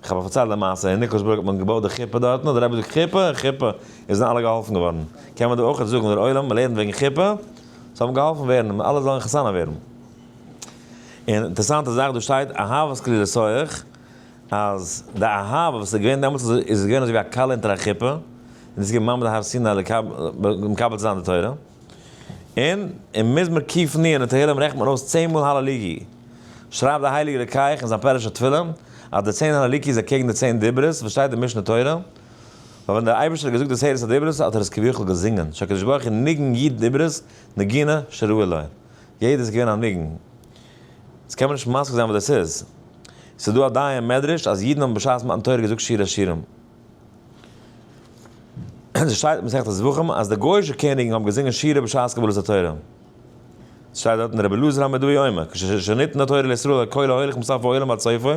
איך האב פארציילט די מעשה, אין ניקלשבורג האט מען געבויט די חופה דארטן, האט דער רבי געזאגט חופה, חופה, איז זענען אלע געהאלפן געווארן. קען מען דא אויך זאגן, דער עולם, מען לערנט וועגן חופה, זאל מען געהאלפן ווערן, אלע זאלן חתונה ווערן. און אינטערעסאנטע זאך, דא שטייט אהבת כליל לסוח, אז די אהבה וואס איז געווען דעמאלטס איז געווען אזוי ווי א כלה אונטער א חופה, און דאס איז געווען מעמד הר סיני מקבל צו זיין די תורה. און אין מזמור ק נ אין תהלים רעכנט מען אויס 10 מאל הללוקי. שרייבט דער הייליגער רוקח אין זיין פירוש התפילה, אז די 10 הללוקי איז אקעגן די 10 דיברות וואס שטייט אין משנה תורה, ווייל ווען דער אייבערשטער האט געזאגט די עשרת הדיברות האט ער עס כביכול געזינגען, שהקדוש ברוך הוא ניגן י' דיברות נגינה שראוי לו. יעדעס איז געווען א ניגון. יעצט קען מען נישט משיג זיין וואס דאס איז. ס'איז דא א דיין אין מדרש אז אידן האבן בשעת מתן תורה געזאגט שיר השירים. עס שטייט אין מסכת זבחים אז די גוי'אישע קעניגן האבן געזינגען שירה בשעת קבלת התורה. עס שטייט דארט אין רבי אלעזר המודעי אומר, כשניתנה התורה לישראל הכל ההולך מסוף העולם ועד סופו,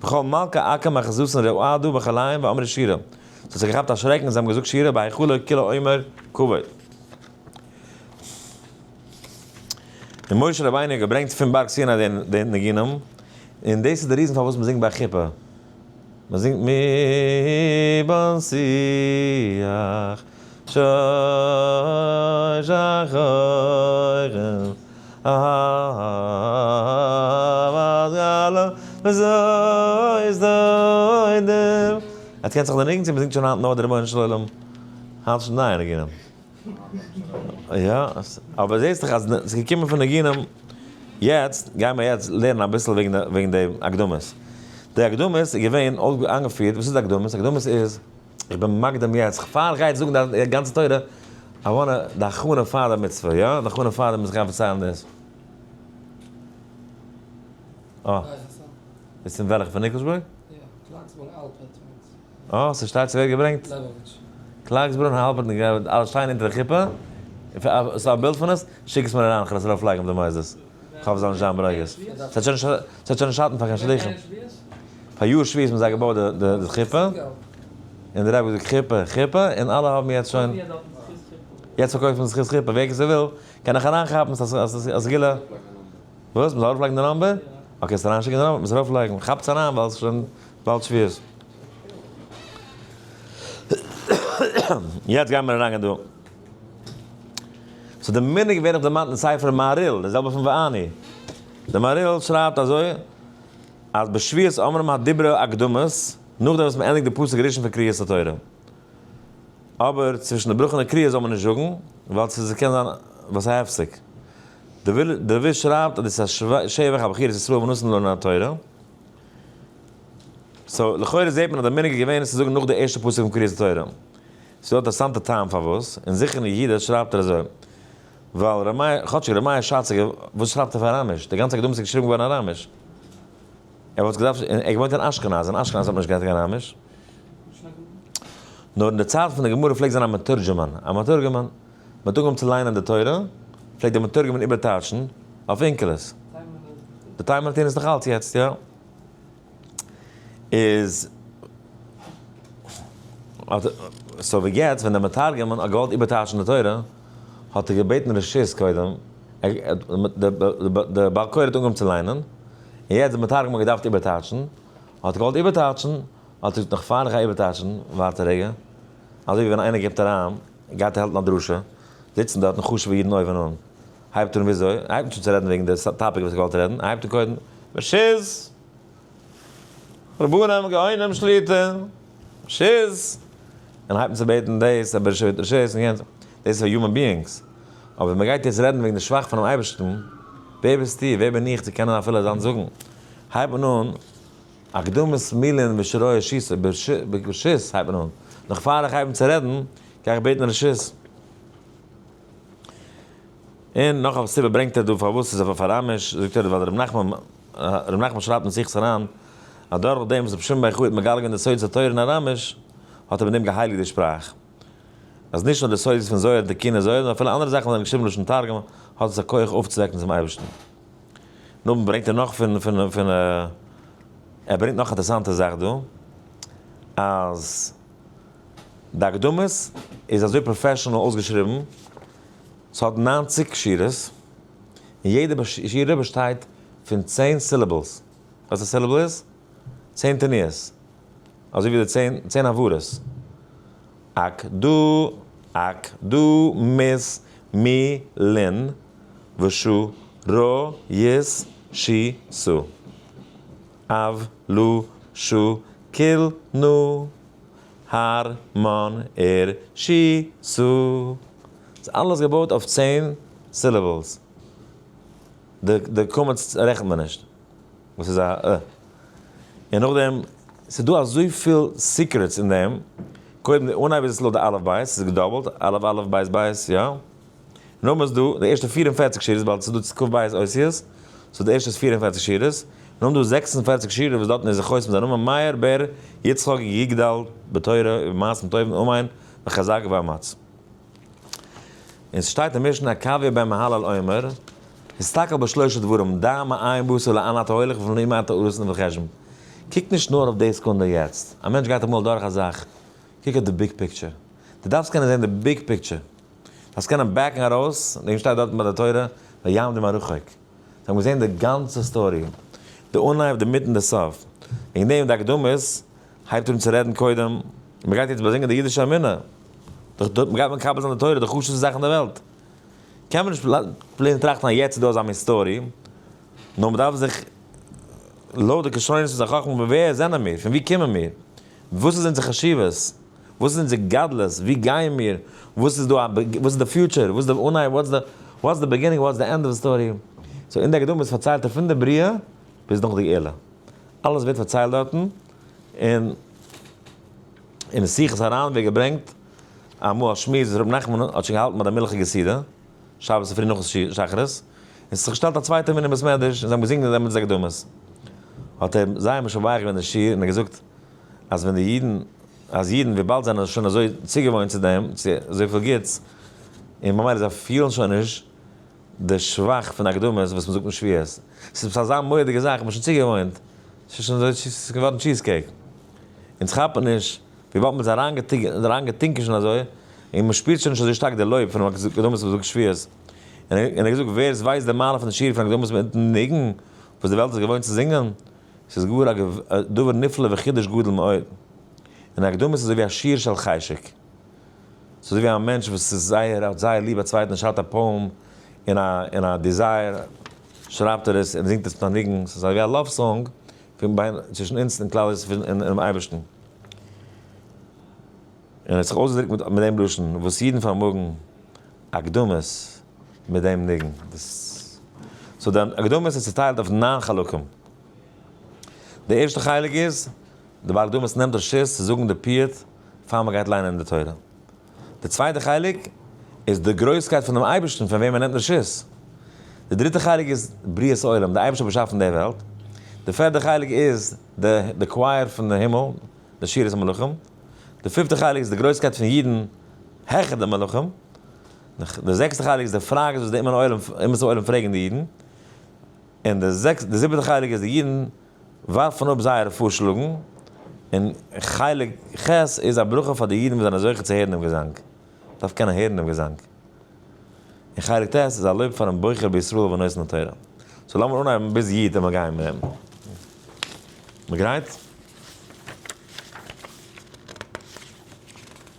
וכל מלכי עכו"ם אחזתן רעדו בחליהם ואמרו שירה. עס האט זיך געכאפט א שרעק און זיי האבן געזאגט שירה בהיכלו כולו אומר כבוד. און משה רבינו האט געברענגט פון בארג סיני די ניגונים, און דאס איז די reason פארוואס מען זינגט ביי חופה. מען זינגט מי בנשיח שוש אחורים אהבת גאלה וזאת דודים. עטס קענט זיך די ניגון צו מען זינגט שוין היינט נאר די רבונו של עולם? היינט שוין נייע ניגונים. יא, אבער זעסט דאך אז ס'איז געקומען פון ניגונים. יעצט גייען מיר יעצט לערנען אביסל וועגן די אקדמות. די אקדמות איז געווען איינגעפירט, וואס איז די אקדמות? אקדמות איז, איך בין מקדים יעצט, פאר איך גיי יעצט זאגן די גאנצע תורה, I wanna, די הכנה פאר די מצוה, יא? די הכנה פאר די מצוה, איך גיי פארציילן דאס. אה. איז פון וועלכע? פון ניקלשבורג? יא, קלארקסבורג אלפערט. אה, ס'שטייט ס'ווערט געברענגט. לעבאוויטש. קלארקסברון האלפערט און גרעוועט אלע שטייען אונטער די חופה. ס'איז א בילד פון עס? שיק עס מיר אריין, כ'וועל עס ארויף לייגן אויף די מוסדות. כ'האף זאל נישט זיין ברוגז. ס'וועט שוין נישט שאטן פאר קיין שלוחים. פאר יאר שביעית האבן זיי געבויט די חופה. און די רבי האט געזאגט חופה חופה, און אלע האבן יעצט שוין. יעצט פארקויפט מען זכות חופה, ווער ס'וויל קען נאך אריינכאפן, ס'איז א סגולה. וואס? מ'זאל ארויפלייגן די number? Okay, ס'איז אריינשיקן די number, מ'זאל ארויפלייגן. כאפטס אריין ווייל ס'איז שוין באלד שביעות. יעצט גייען מיר אריינגיין דא. So די מנהג ווערט נאך דערמאנט אין ספר מהריל, די זעלבע פון ואני. די מהריל שרייבט אזוי, אז בשביעות אומרים הדיברה אקדמות, נאכדעם וואס מען ענדיגט די פסוק ראשון פון קריאת התורה. אבער צווישן די ברכה און די קריאה זאל מען נישט זאגן, ווייל ס'קען זיין וואס א הפסק. דער וויש שרייבט אז דאס איז א שבח הבחירת ישראל ונתן לנו התורה. So לכאורה זעט מען אז די מנהג איז געווען עס צו זאגן נאך די ערשטע פסוק פון קריאת התורה. ס'איז דא אינטערעסאנטע טעם פארוואס, אין זכרון יהודה שרייבט ער אזוי, ווייל ר' מאיר, כאטשיג ר' מאיר שאצער, וואס שרייבט ער פאר אראמיש? די גאנצע אקדמות איז געשריבן געווארן אראמיש. ער וואלט געדארפט, ער האט געוואוינט אין אשכנז, אין אשכנז האט מען נישט געהאט קיין אראמיש. נאר אין די צייט פון די גמרא פלעגט זיין א מתורגמן, א מתורגמן, מען האט אנגעהויבן צו ליינען די תורה, פלעגט דער מתורגמן איבערטייטשן אויף אונקלוס. די תימנ'ער טוען עס נאך אלץ יעצט, יא. איז, so ווי יעצט ווען דער מתורגמן האט געוואלט איבערטייטשן די תורה, האט ער געבעטן רשות קודם. דער בעל קורא האט אנגעהויבן צו ליינען, און יעצט דער מתרגם האט געדארפט איבערטייטשן, האט ער געוואלט איבערטייטשן, האט ער געזאגט נאך פאר איך גיי איבערטייטשן, ווארט א רגע, אזוי ווי ווען איינער קומט אריין, גייט ער האלטן א דרשה, זיצן דארטן חשוב'ע אידן אויבן אן, הייבט אן וויאזוי, ער הייבט נישט אן צו רעדן וועגן די topic וואס ער געוואלט רעדן, ער הייבט אן קודם, ברשות רבנים גאונים שליט"א, ברשות, און הייבט אן צו בעטן דאס, ברשות רשות און יענץ, דאס איז פאר human beings, אבער ווען מען גייט יעצט רעדן וועגן די שבח פונעם אייבערשטן, ווער ביסטו, ווער בין איך צו קענען אפילו אזאנס זאגן, הייבט מען אן אקדמות מילין ושרוי שיסה, ברשות הייבט מען אן, נאך פאר איך הייב אן צו רעדן, גיי איך בעטן רשות. און נאך א סיבה ברענגט ער דא פארוואס ס'איז אויף אראמיש, זאגט ער ווייל ר' נחמן, ר' נחמן שרייבט אין שיחות הר"ן אז דורך דעם וואס רבי שמעון בר יוחאי האט מגלה געווען די סודות התורה אין אראמיש, האט ער מיט דעם געהייליגט די שפראך. אז נישט נאר די סודות פון זוהר, תיקוני זוהר, נאר אפילו אנדערע זאכן וואס זענען געשריבן לשון תרגום, האט עס א כח אויפצווועקן צום אייבערשטן. נאכדעם ברענגט ער נאך פון פון פון ער ברענגט נאך א אינטערעסאנטע זאך דא, אז די אקדמות איז אזוי professional אויסגעשריבן, ס'האט 90 שורות, און יעדע שורה באשטייט פון 10 syllables. וואס א syllable איז? 10 תנועות. אזוי ווי די 10 הברות. אק דו, אק דו, מיס, מי, לין, ושו, רו, יס, שי, סו. אב, לו, שו, קיל, נו, הר, מאן, ער, שי, סו. ס'איז אלעס געבויט אויף 10 syllables. די קמץ רעכנט מען נישט. וואס איז א א. און נאכדעם, ס'איז דא אזויפיל secrets אין דעם. קודם די אנהייב איז עס לויט די אלף בית, ס'איז געדאבלט, אלף אלף בית בית, יא. נאכדעם איז דא די ערשטע 44 שורות, ווייל ס'איז דא כ"ב אותיות, so די ערשטע איז 44 שורות. נאכדעם דא 46 שורות וואס דארטן איז זיך חותם זיין נאמען מאיר בר יצחק יגדל בתורה ובמעשים טובים אמן וחזק ואמץ. און ס'שטייט אין משנה עקביא בן מהללאל אומר, הסתכל בשלושה דברים, דע מאין באת ולאן אתה הולך ולפני מה אתה עושה וחשבון. קוק נישט נאר אויף די סעקונדע יעצט. א מענטש גייט אמאל דורך א זאך, קוק אויף די big picture. דו דארפסט קענען זען די big picture. דארפסט קענען back ן ארויס, דעם שטייט דארטן ביי די תורה, ויעמדו מרחוק. זיי האבן געזען די גאנצע story. די אנהייב, די מיטן, די סוף. וועגן דעם די אקדמות הייבט אן צו רעדן קודם, מען גייט יעצט באזינגען די אידישע אמונה. מען גייט מקבל זיין די תורה, די חשוב'סטע זאך אין די וועלט. קען מען נישט plain טראכטן אז יעצט איז דא אזא מין story, נאר מען דארף זיך לויט די כשרונות פון זיין חכמה, ווער זענען מיר? פון וואו קומען מיר? וואס איז אונזער חשיבות? וואס איז אונזער גדלות? וואו גייען מיר? וואס איז דא? וואס איז די future? וואס איז די אנהייב? What's the beginning? What's the end of the story? So אין די אקדמות פארציילט ער פון די בריאה ביז נאך די גאולה. אלעס ווערט פארציילט דארטן, און אין שיחות הר"ן ווערט געברענגט אמאל א שמועס וואס רבי נחמן האט שוין געהאלטן ביי די מילכיגע סעודה, שבת צופרי נאך שחרית, און ס'האט זיך געשטעלט א צווייטער מנין בית מדרש און זיי האבן געזינגען דעמאלטס די אקדמות. האט ער זייער משבח געווען די שיר און געזאגט אז ווען די אידן, אז אידן וויבאלד זענען שוין אזוי צוגעוואוינט צו דעם, צו אזויפיל גוטס, און ממילא זיי פילן שוין נישט די שבח פון אקדמות וואס מ'זאגט אין שבועות. ס'איז עפעס אזא מורא'דיגע זאך, מ'איז שוין צוגעוואוינט, ס'איז שוין אזוי, ס'איז געווארן cheese cake. אונז כאפן נישט, וויבאלד מ'איז אריינגעטונקען שוין אזוי, און מ'שפירט שוין נישט אזוי שטארק די לויב פונעם אקדמות וואס מ'זאגט שבועות. און ער האט געזאגט, ווער עס ווייסט די מעלה פון די שיר פון אקדמות מיטן ניגון וואס די וועלט איז געוואוינט צו זינגען, ס'איז גאר א דבר נפלא וחידוש גדול מאוד. און אקדמות איז אזוי ווי א שיר של חשק. ס'איז אזוי ווי א מענטש וואס איז זייער, האט זייער ליב א צווייטן, שרייבט א poem און א און א desire, שרייבט ער עס און זינגט עס מיט א ניגון, ס'איז אזוי ווי א love song פון בין צווישן אונז און כלל ישראל און דעם אייבערשטן. און ער האט זיך אויסגעדרוקט מיט מיט דעם לשון וואס אידן פארמאגן אקדמות מיט דעם ניגון. דאס so די אקדמות איז צוטיילט אויף ניין חלקים. די ערשטע חלק איז, די בעל אקדמות נעמט רשות צו זאגן די פיוט פאר מען גייט ליינען אין די תורה. די צווייטע חלק איז די גרויסקייט פון דעם אייבערשטן פון וועם מען נעמט רשות. די דריטע חלק איז בריאת עולם, די אייבערשטער האט באשאפן די וועלט. די פערטע חלק איז די די choir פון די הימל, די שירת המלאכים. די פיפטע חלק איז די גרויסקייט פון אידן העכער די מלאכים. די זעקסטע חלק איז די פראגעס וואס די אומות העולם פרעגן די אידן. און די זעקסטע, די זיבעטע חלק איז די אידן ווארפן אפ זייערע פארשלאגן, און חלק ח' איז א ברכה פאר די אידן וואס זענען זוכה צו הערן דעם געזאנג. מ'דארף קענען הערן דעם געזאנג. און חלק ט' איז א לויב פארן בוחר בישראל ונותן התורה. so לאמיר אנהייבן ביז י' און מיר גייען מיט דעם. מ'גרייט?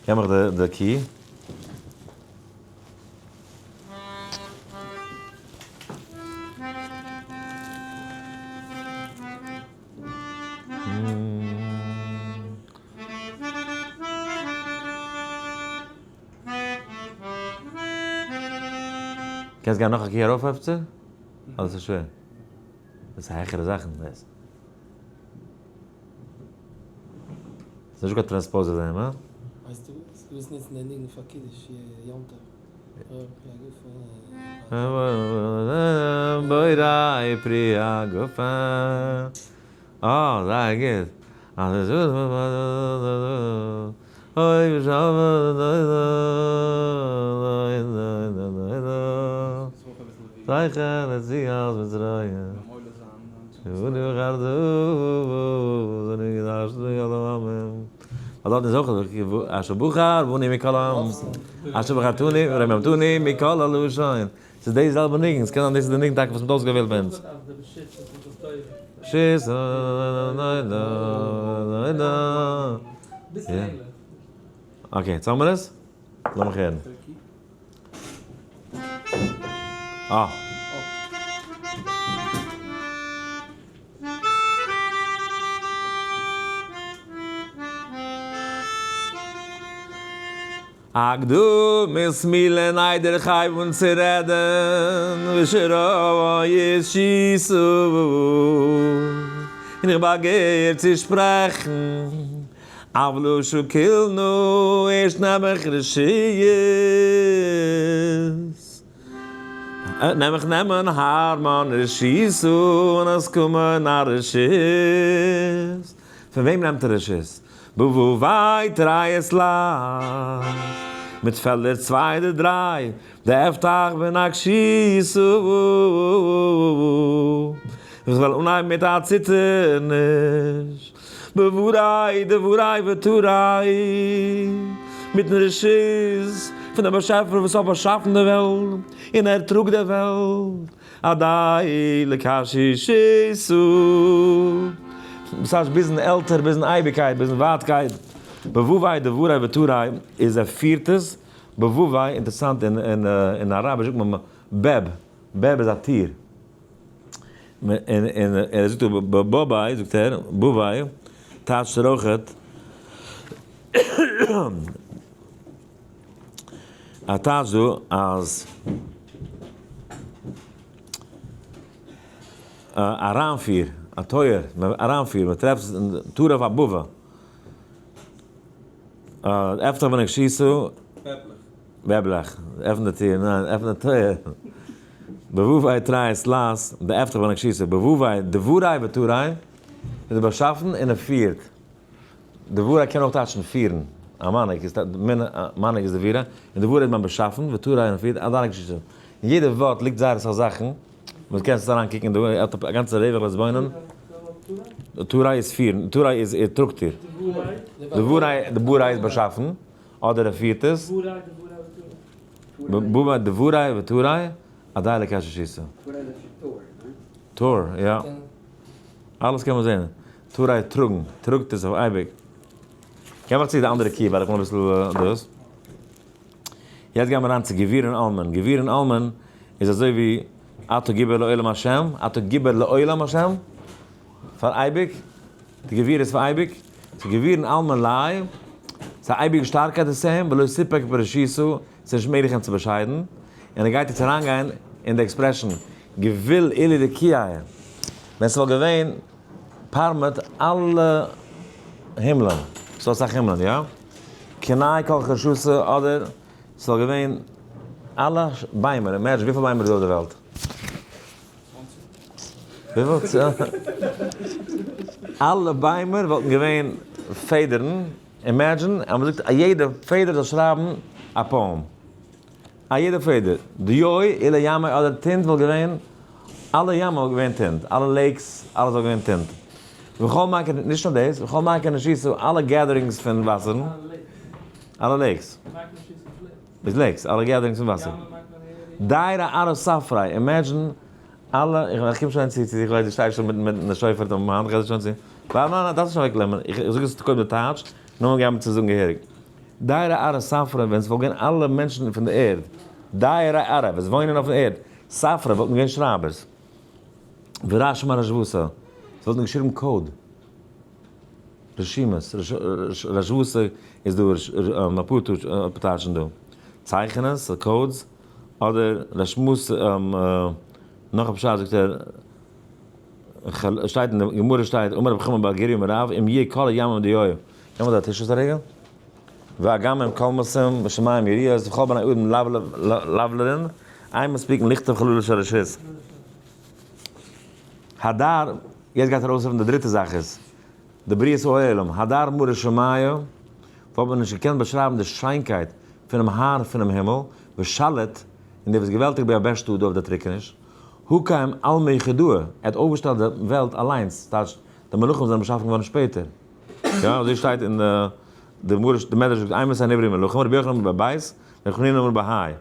געב מיך די key. קענסט גיין נאך א key ארויף אפשר? אדער ס'איז שווער? דאס איז העכערע זאכן דאס. ס'איז נישט קיין transpose אויף דעם, הא? ווייסט דו ווילסט נוצן די ניגון פאר קידוש יום טוב. בורא פרי הגפן. אה, זייער גוט. זכר ליציאת מצרים. דארט איז אויך אשר בחר בנו מכל העם, אשר בחרתנו ורוממתנו מכל הלשון. ס'איז די זעלבע ניגון, ס'קען זיין דאס איז די ניגון טאקע וואס מ'האט אויסגעוועלט ביי אונז. okay, יעצט האבן מיר עס? לאמיך הערן. אה. אקדמות מילין איידער איך הייב אן צו רעדן, ושראה ישישו, און איך באגער צו שפרעכן, אבל שקילנו, ערשט נעם איך רשות. נעם איך נעמען הארמאן רשות און הסכמה נאר רשות. פון וועם נעמט ער רשות? בבוא ווייט רייעס לאז. מיט פעלדער צוויי אדער דריי, די אפתח ונקשיסו. איך וועל אנהייבן מיט א ציטערניש. בוודאי דברי ותורי, מיטן רשות פון דעם באשעפער וואס האט באשאפן די וועלט און ער טראגט די וועלט, עדי לקשישותו, דאס הייסט ביזן עלטער, ביזן אייביגקייט, ביזן ווייטקייט, בוודאי דברי ותורי איז ער פירט עס, בוודאי, אינטערעסאנט אין אראביש זאגט מען בב, בב איז א טיר. און ער זאגט בבאי, זאגט ער, בבאי, טייטשט ער אויכעט, ער טייטשט דא אז אריינפיר, א טויער, אריינפיר, מען טרעפט עס אין טור אויף א בבא. עפנט אויף ווען איך שיס צו. בעבלעך. עפן די טיר, ניין, עפן די טויער. בוואו טריי סלאס, די עפטער ווען איך שיס צו. בוואו דבוריי וטוריי, איז באשאפן און ער פירט. דבוריי קען אויך טייטשן פירן. א מנהיג איז מנהיג איז דבורה, און דבוריי איז מיין באשאפן, וטוריי און פירט, עד איך שיס צו. אין יעדע ווארט ליגט זייער אסאך זאכן. מען קען עס אריין קוקן דא, ער האט א גאנצע רווח לזבונן. טוריי איז פירן, טוריי איז ער טראגט איר. דבוריי, דבוריי איז באשאפן, אדער ער פירט עס. דבוריי וטוריי, עדיין לקששיסה. טור, יא. אלעס קען מען זען. טוריי טראגן, טראגט עס אויף אייביג. גיי מאך צו די אנדערע key, ווייל איך וויל אביסל דאס. יעצט גייען מיר אריין צו גבירין עלמין. גבירין עלמין איז אזוי ווי אתה גיבור לעולם השם, אתה גיבור לעולם השם, פאר אייביג, די גביר איז פאר אייביג, צו גבירין עלמין לאי, ס'איז א אייביגע שטארקייט איז אים, ולא סיפק ברשיתו, ס'איז נישט מעגליך אים צו באשיידן, און ער גייט יעצט אריינגיין אין די expression, גביל אילי דקיאי, ווען ס'וואלט געווען פארמעט אלע הימלען, ס'דא אסאך הימלען, יא? קנאי כל חרשותא אדער ס'זאל געווען אלע ביימער, imagine וויפיל ביימער איז דא אויף די וועלט? וויפיל? אלע ביימער וואלטן געווען פעדערן, imagine אז מ'זאגט א יעדע פעדער זאל שרייבן א poem, א יעדע פעדער, דיו אלע ימי אדער טינט וואלט געווען, אלע ימים וואלט געווען טינט, אלע lakes, אלעס וואלט געווען טינט. וכל מה כן, נישט נאר דאס, וכל מה כן נשיסו, אלע gatherings פון וואסערן, אלע lakes, איז lakes, אלע gatherings פון וואסער. דיירא ארא ספריי, imagine אלע, איך קום שוין צו, איך ווייס דו שטייסט שוין מיטן די שופר אין האנט, איך גיי שוין צו, ווייל ניין ניין דארפסט נישט אוועקנעמען, איך זאג עס קודם די טייטש, נאכדעם גיימיר צו זאגן געהעריג. דיירא ארא ספריי, ווען עס וואלט געווען אלע מענטשן פון די ערד, דיירא ארא, וואס וואוינען אויפן ערד, ספריי וואלטן געווען שרייבערס. ורשמא רשוותא, זיי וואלטן געשריבן code. רשימות, רשוותא איז דא אפאר טייטשן דא. צייכענעס, codes, אדער רשמות, נאך א פשט זאגט ער, שטייט אין די גמרא שטייט, אמר רבי חמא בר גוריא אמר רב, אם יהיה כל הימים דיו, קען מען דא א טישוס א רגע? ואגמים קולמסים ושמים יריעות וכל בני אדם לבלרין, אין מספיקין לכתוב חללות של רשות. הדר, יעצט גייט ער אויסרופן די דריטע זאך איז, די בריאת העולם, הדר מרא שמיא, וואלט מען נישט געקענט באשרייבן די שיינקייט פונעם האר פונעם הימל, ושליט, און דער וואס געוועלטיגט ביבשתו דא אויף די טריקעניש, הוקם עלמא יחידאה, ער האט אויפגעשטעלט די וועלט אליינס, טייטש, די מלאכים זענען באשאפן געווארן שפעטער. יא, אזוי שטייט אין די גמרא, די מדרש זאגט אימתי נבראו מלאכים, רבי יוחנן אמר בבית, רבי חנינא אמר בהאי.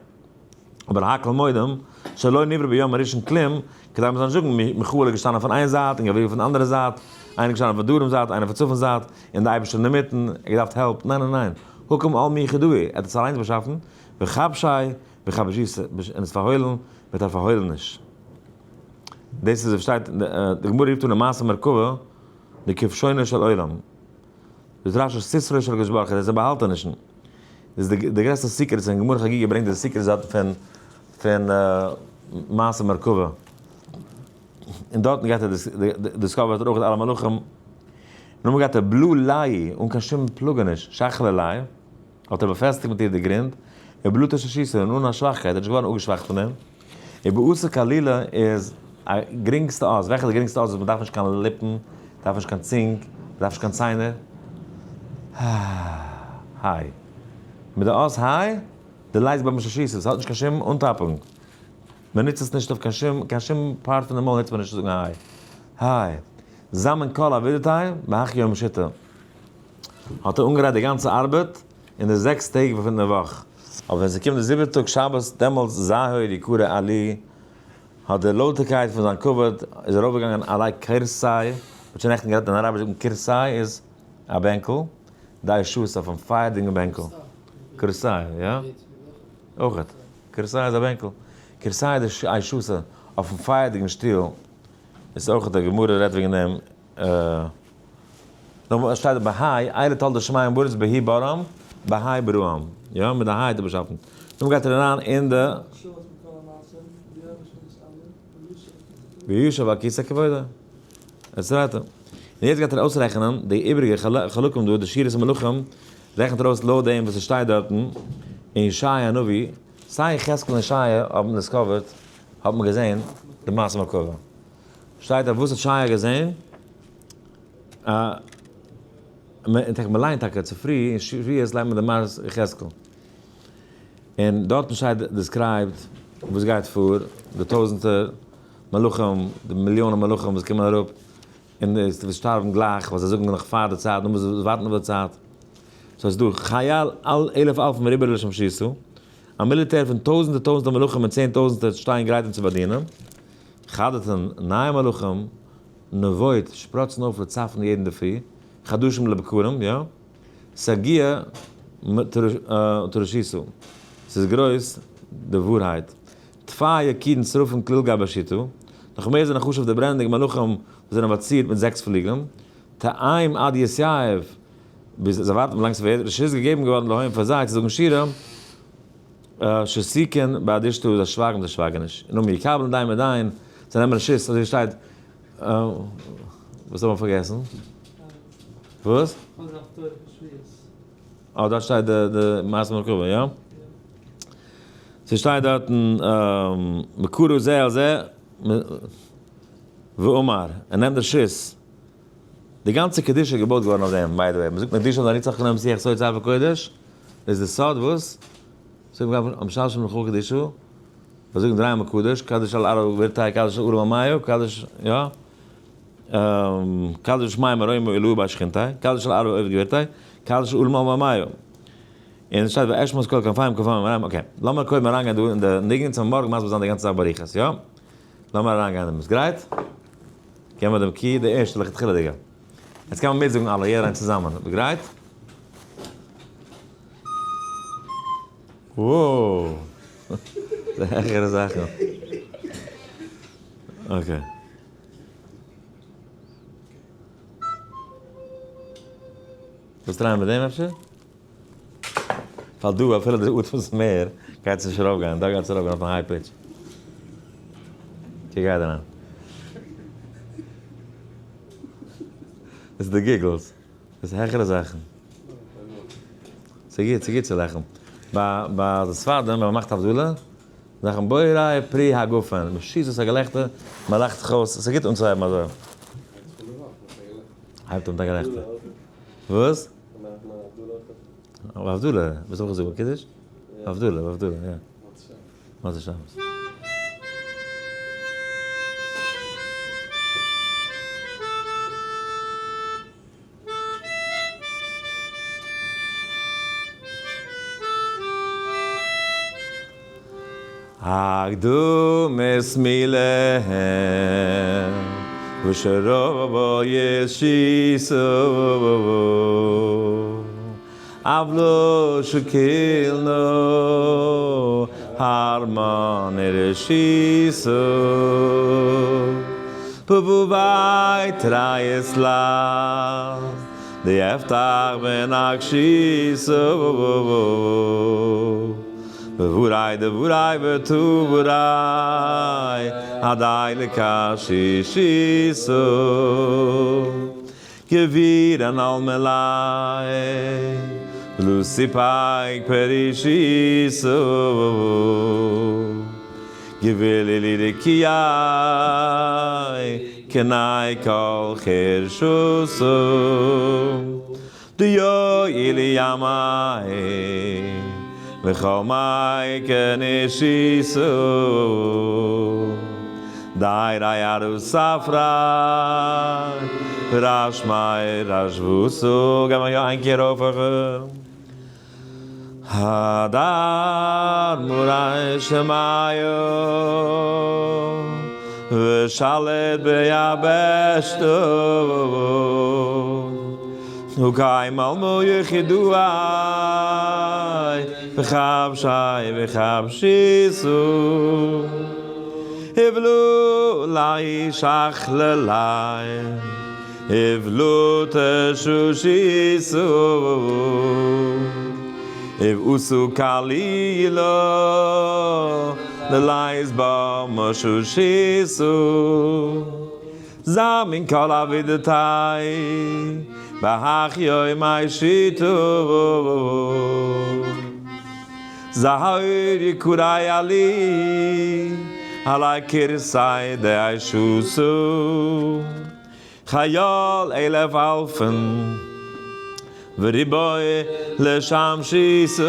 אבער הכל מודים שלא נברא ביום הראשון כלום, כדי מ'זאל נישט זאגן מיכאל איז געשטאנען פון איין זייט און גבריאל פון די אנדערע זייט, איינער איז געשטאנען פון דרום זייט איינער פון צפון זייט, און די אייבערשטער אינדערמיטן, ער האט געדארפט help, ניין ניין ניין, הוקם עלמא יחידאה, ער האט עס אליינס באשאפן, וכבשי וכבשיתא, און עס פארהוילן מיט א פארהוילעניש. דאס איז וואס שטייט, די גמרא רופט אן די מעשה מרכבה די כבשונו של עולם. דאס רש"י סתרו של הקדוש ברוך הוא, דאס איז באהאלטענישן. דאס איז די גרעסטע secrets אין גמרא חגיגה ברענגט די secrets דארטן פון פון מעשה מרכבה. און דארטן גייט ער discover ט ער אויך אלע מלאכים. נאכדעם גייט ער בלא לאי, אן קיין שום פלאגעניש, שחלה לאי, האט ער באפעסטיגט מיט איר די גרונד, ובלא תששותא, און אן א שוואכקייט, ער איז נישט געווארן אפגעשוואכט פון דעם. ובאתא קלילא איז א גרינגסטע אות, וועלכע איז די גרינגסטע אות וואס מ'דארף נישט קיין ליפן, מ'דארף נישט קיין צונג, מ'דארף נישט קיין ציינער? היי. מיט די אות היי, די לייזט ביי מששיסה, ס'האט נישט קיין שום אנטאפונג. מ'נוצט עס נישט אויף קיין שום, קיין שום part פון די מויל נוצט מען נישט צו זאגן היי. היי. זמן כל עבידתי' בהך יום שיתא. האט ער אנגערייט די גאנצע ארבעט אין די זעקס טעג פון די וואך. אבער ווען ס'קומט די זיבעטע טאג שבת, דעמאלטס זהור יקרא עלי, האט די לויטערקייט פון זיין כבוד איז ארויפגעגאנגען עלי כורסי, מ'האט שוין נעכטן גערעדט אין אראביש זאגט מען כורסי איז א בענקל, די שעות אויפן פייערדיגן בענקל, כורסי, יא? אויכעט, כורסי איז א בענקל, כורסי איז די שעות אויפן פייערדיגן שטול, איז אויכעט די גמרא רעדט וועגן דעם. נאר עס שטייט בהאי, אלה תולדות שמים בארץ בהאי ברם, בהאי ברם. יא, מיט די היי האט ער באשאפן. נאכדעם גייט ער אריין אין די. וישב על כסא כבודו. עס רייט. און יעצט גייט ער אויסרעכענען די איבריגע חלקים דא, די שירת המלאכים, רעכנט ער אויס לויט דעם וואס עס שטייט דארטן אין ישעיה הנביא, סיי יחזקאל און ישעיה האבן discover ט, האט מען געזען די מעשה מרכבה. שטייט אז וואס האט ישעיה געזען? מען ליינט טאקע צופרי אין שבועות ליינט מען די מראות יחזקאל, און דארטן שטייט described וואס גייט פאר, די טויזענטער מלאכים, די מיליאנען מלאכים וואס קומען אראפ, און וואס שטארבן גלייך, ווייל זיי זאגן נאך פאר די צייט, נאר וואס ווארטן אויף די צייט. so איז דא חייל אל אלף אלפים ריבוא לשמשיתא, א מיליטער פון טויזענטער טויזענטער מלאכים און צען טויזענטער שטייען גרייט אים צו באדינען. חדתין, נייע מלאכים, נבוט, שפראצן אויף לצפון יעדן אינדערפרי, חדשים לבקרים, יא. סגיא תרשיתו, ס'איז גרויס די ווארהייט. טפי יקידן שרפים כליל גבי שיתו, נאך מער זענען חשוב די ברענענדיגע מלאכים וואס זענען באצירט מיט זעקס פליגלען. טעים עד יסייב, ביז זיי ווארטן ווילאנג ס'ווערט רשות געגעבן געווארן להון פאר זיי צו זאגן שירה. שסיקן ביי די שטאט, זיי שווייגן די שווייגעניש, און האבן יקבלן דיין מיט דיין, זיי נעמען רשות, אזוי ווי שטייט, וואס האט מען פארגעסן? וואס? אה, דארט שטייט די די מעשה מרכבה, יא? ס'שטייט דארטן, בקרו זה על זה, ואמר, ער נעמט רשות. די גאנצע קדושה איז געבויט געווארן אויף דעם, by the way, מ'זאגט נקדישך לנצח כנעם שיח סוד ספר קודש, איז די סוד וואס? זאגט מען המשלשים לך קדושה, מיר זאגן דריי מאל קדוש, קדש על ארו גבירתי, קדש על ארו ממאיו, קדש, יא, קדש מים ארוימו אלוה ביי שכינתי, קדש על ארו עובד גבירתי, קדש על ארו ממאיו. און עס שטייט ואשמע את קול כנפיים כנפיים המרומם, okay, לאמיר קודם אריינגיין דא אין די ניגון צום מארגן מסביר זיין די גאנצע זאך באריכות, יא? לאמיר אריינגיין אין דעם, ביסט גרייט? געב מיר דעם key, די ערשטע לכתחילה'דיגע. יעצט קען מען מיטזאגן אלע, יעדער איינס צוזאמען, ביסט גרייט? וואו! די העכערע זאכן. Okay. ווילסט try ען מיט דעם אפשר? ווייל דא אפילו די אטעמסט מער גייט עס נישט ארויפגיין, דא גייט עס ארויפגיין אויפן high pitch. Okay גיי אריין. דאס איז די giggles. דאס איז העכערע זאכן. ס'גוט, ס'גוט צו לאכן. ביי ביי די ספרדים ווען מ'מאכט הבדלה, זאכן בורא פרי הגפן, מ'שיסט אויס א געלעכטער, מ'לאכט זיך אויס, ס'גוט אנצוהייבן אזוי. הייבט אן מיט א געלעכטער. וואס? הבדלה, וואס האב איך געזאגט ביי קידוש? הבדלה, הבדלה, יא. מוצאי שבת. אקדמות מילין ושרובו ישישו אבלו שקילנו הרמון רשיסו פבובי טרייס לה די אפתח בנקשיסו בבורי דבורי ותוברי עדי לקשישיסו געווירן על מלאי לוסיפייק פרישיסו געווילי לירקיי קנאי כל חרשוסו דיו אילי ימי וכל מי כנשיסו די ריי ארו ספרה רשמי רשבוסו גם היה אין קירופר הדר מורי שמיו ושלט ביבשתו וקיים עלמו יחידו איי וחבשי וחבשיסו הבלו לאיש אכללי הבלו תשושיסו הבאוסו קלילו ללייז בו משושיסו זמין כל אבידתי בהחיוי מי שיתו זהיר יקורי עלי עלי כרסי דאישוסו חייל אלף אלפן וריבוי לשם שיסו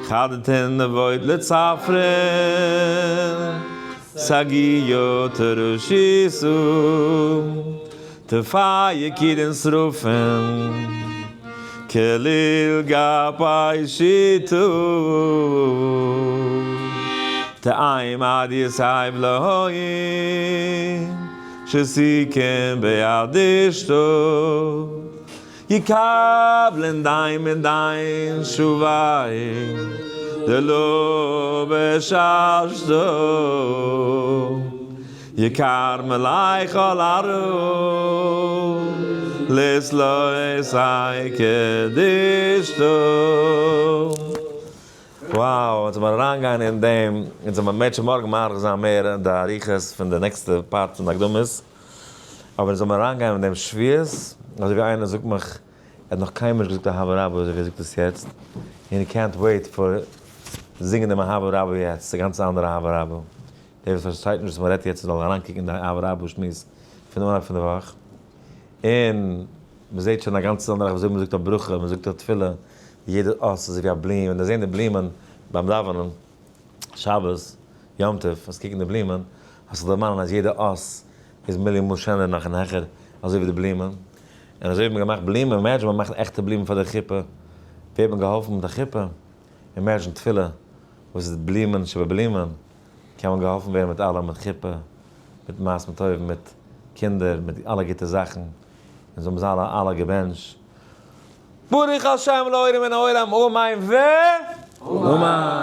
חדתן נבוית לצפרן סגיו תרושיסו תפא יקירן שרופן כליל גפי שיתו תאיים עד יסייב להויים שסיכם בידישתו יקבלן דיין דיין שובי דלא בששתו יקר מלאי כל ארו לסלוי סי קדישתו Wow, אונז זאל מיר אריינגיין אין דעם, אונז זאל מיר מערטשעם מארגן מאריך זיין מער אין די אריכות פון די נעקסטע part פון די אקדמות, אבער אונז זאל מיר אריינגיין אין דעם שביעות, אזוי ווי איינער זאגט מיך, ער האט נאך קיינמאל נישט געזאגט אהבה רבה אזוי ווי ער זאגט עס יעצט, און he can't wait for זינגען דעם אהבה רבה יעצט, ס'איז א גאנץ אנדערע אהבה רבה. דער וואס פארשטייט נישט וואס מ'רעדט יעצט זאל אריינקוקן אין די אהבה רבה שמועס פון אנהייב פון די וואך, און מ'זעט שוין א גאנצע אנדערע זאך ווי אזוי מ'זאגט א ברכה, מ'זאגט א תפילה, יעדע אות איז אזוי ווי א בלום, ווען די זען די בלומען ביים דאווענען שבת, יום טוב, וועסט קוקן די בלומען, האסט זיך דערמאנען אז יעדע אות איז מיליאן מאל שענער נאך און העכער אזוי ווי די בלומען, און אזוי ווי מ'האט געמאכט בלומען, imagine מ'מאכט עכטע בלומען פאר די חופה. ווערט מען געהאלפן מיט א חופה, imagine תפילה וואס איז בלימען שבבלימען, קען מען געהאלפן ווערן מיט אלעם, מיט חופה, מיט מעשים טובים, מיט קינדער, מיט אלע גוטע זאכן, און זאל מען זיין אלע אלע געבענטשט. ברוך השם לעולם מן העולם, אמן ו. אמן!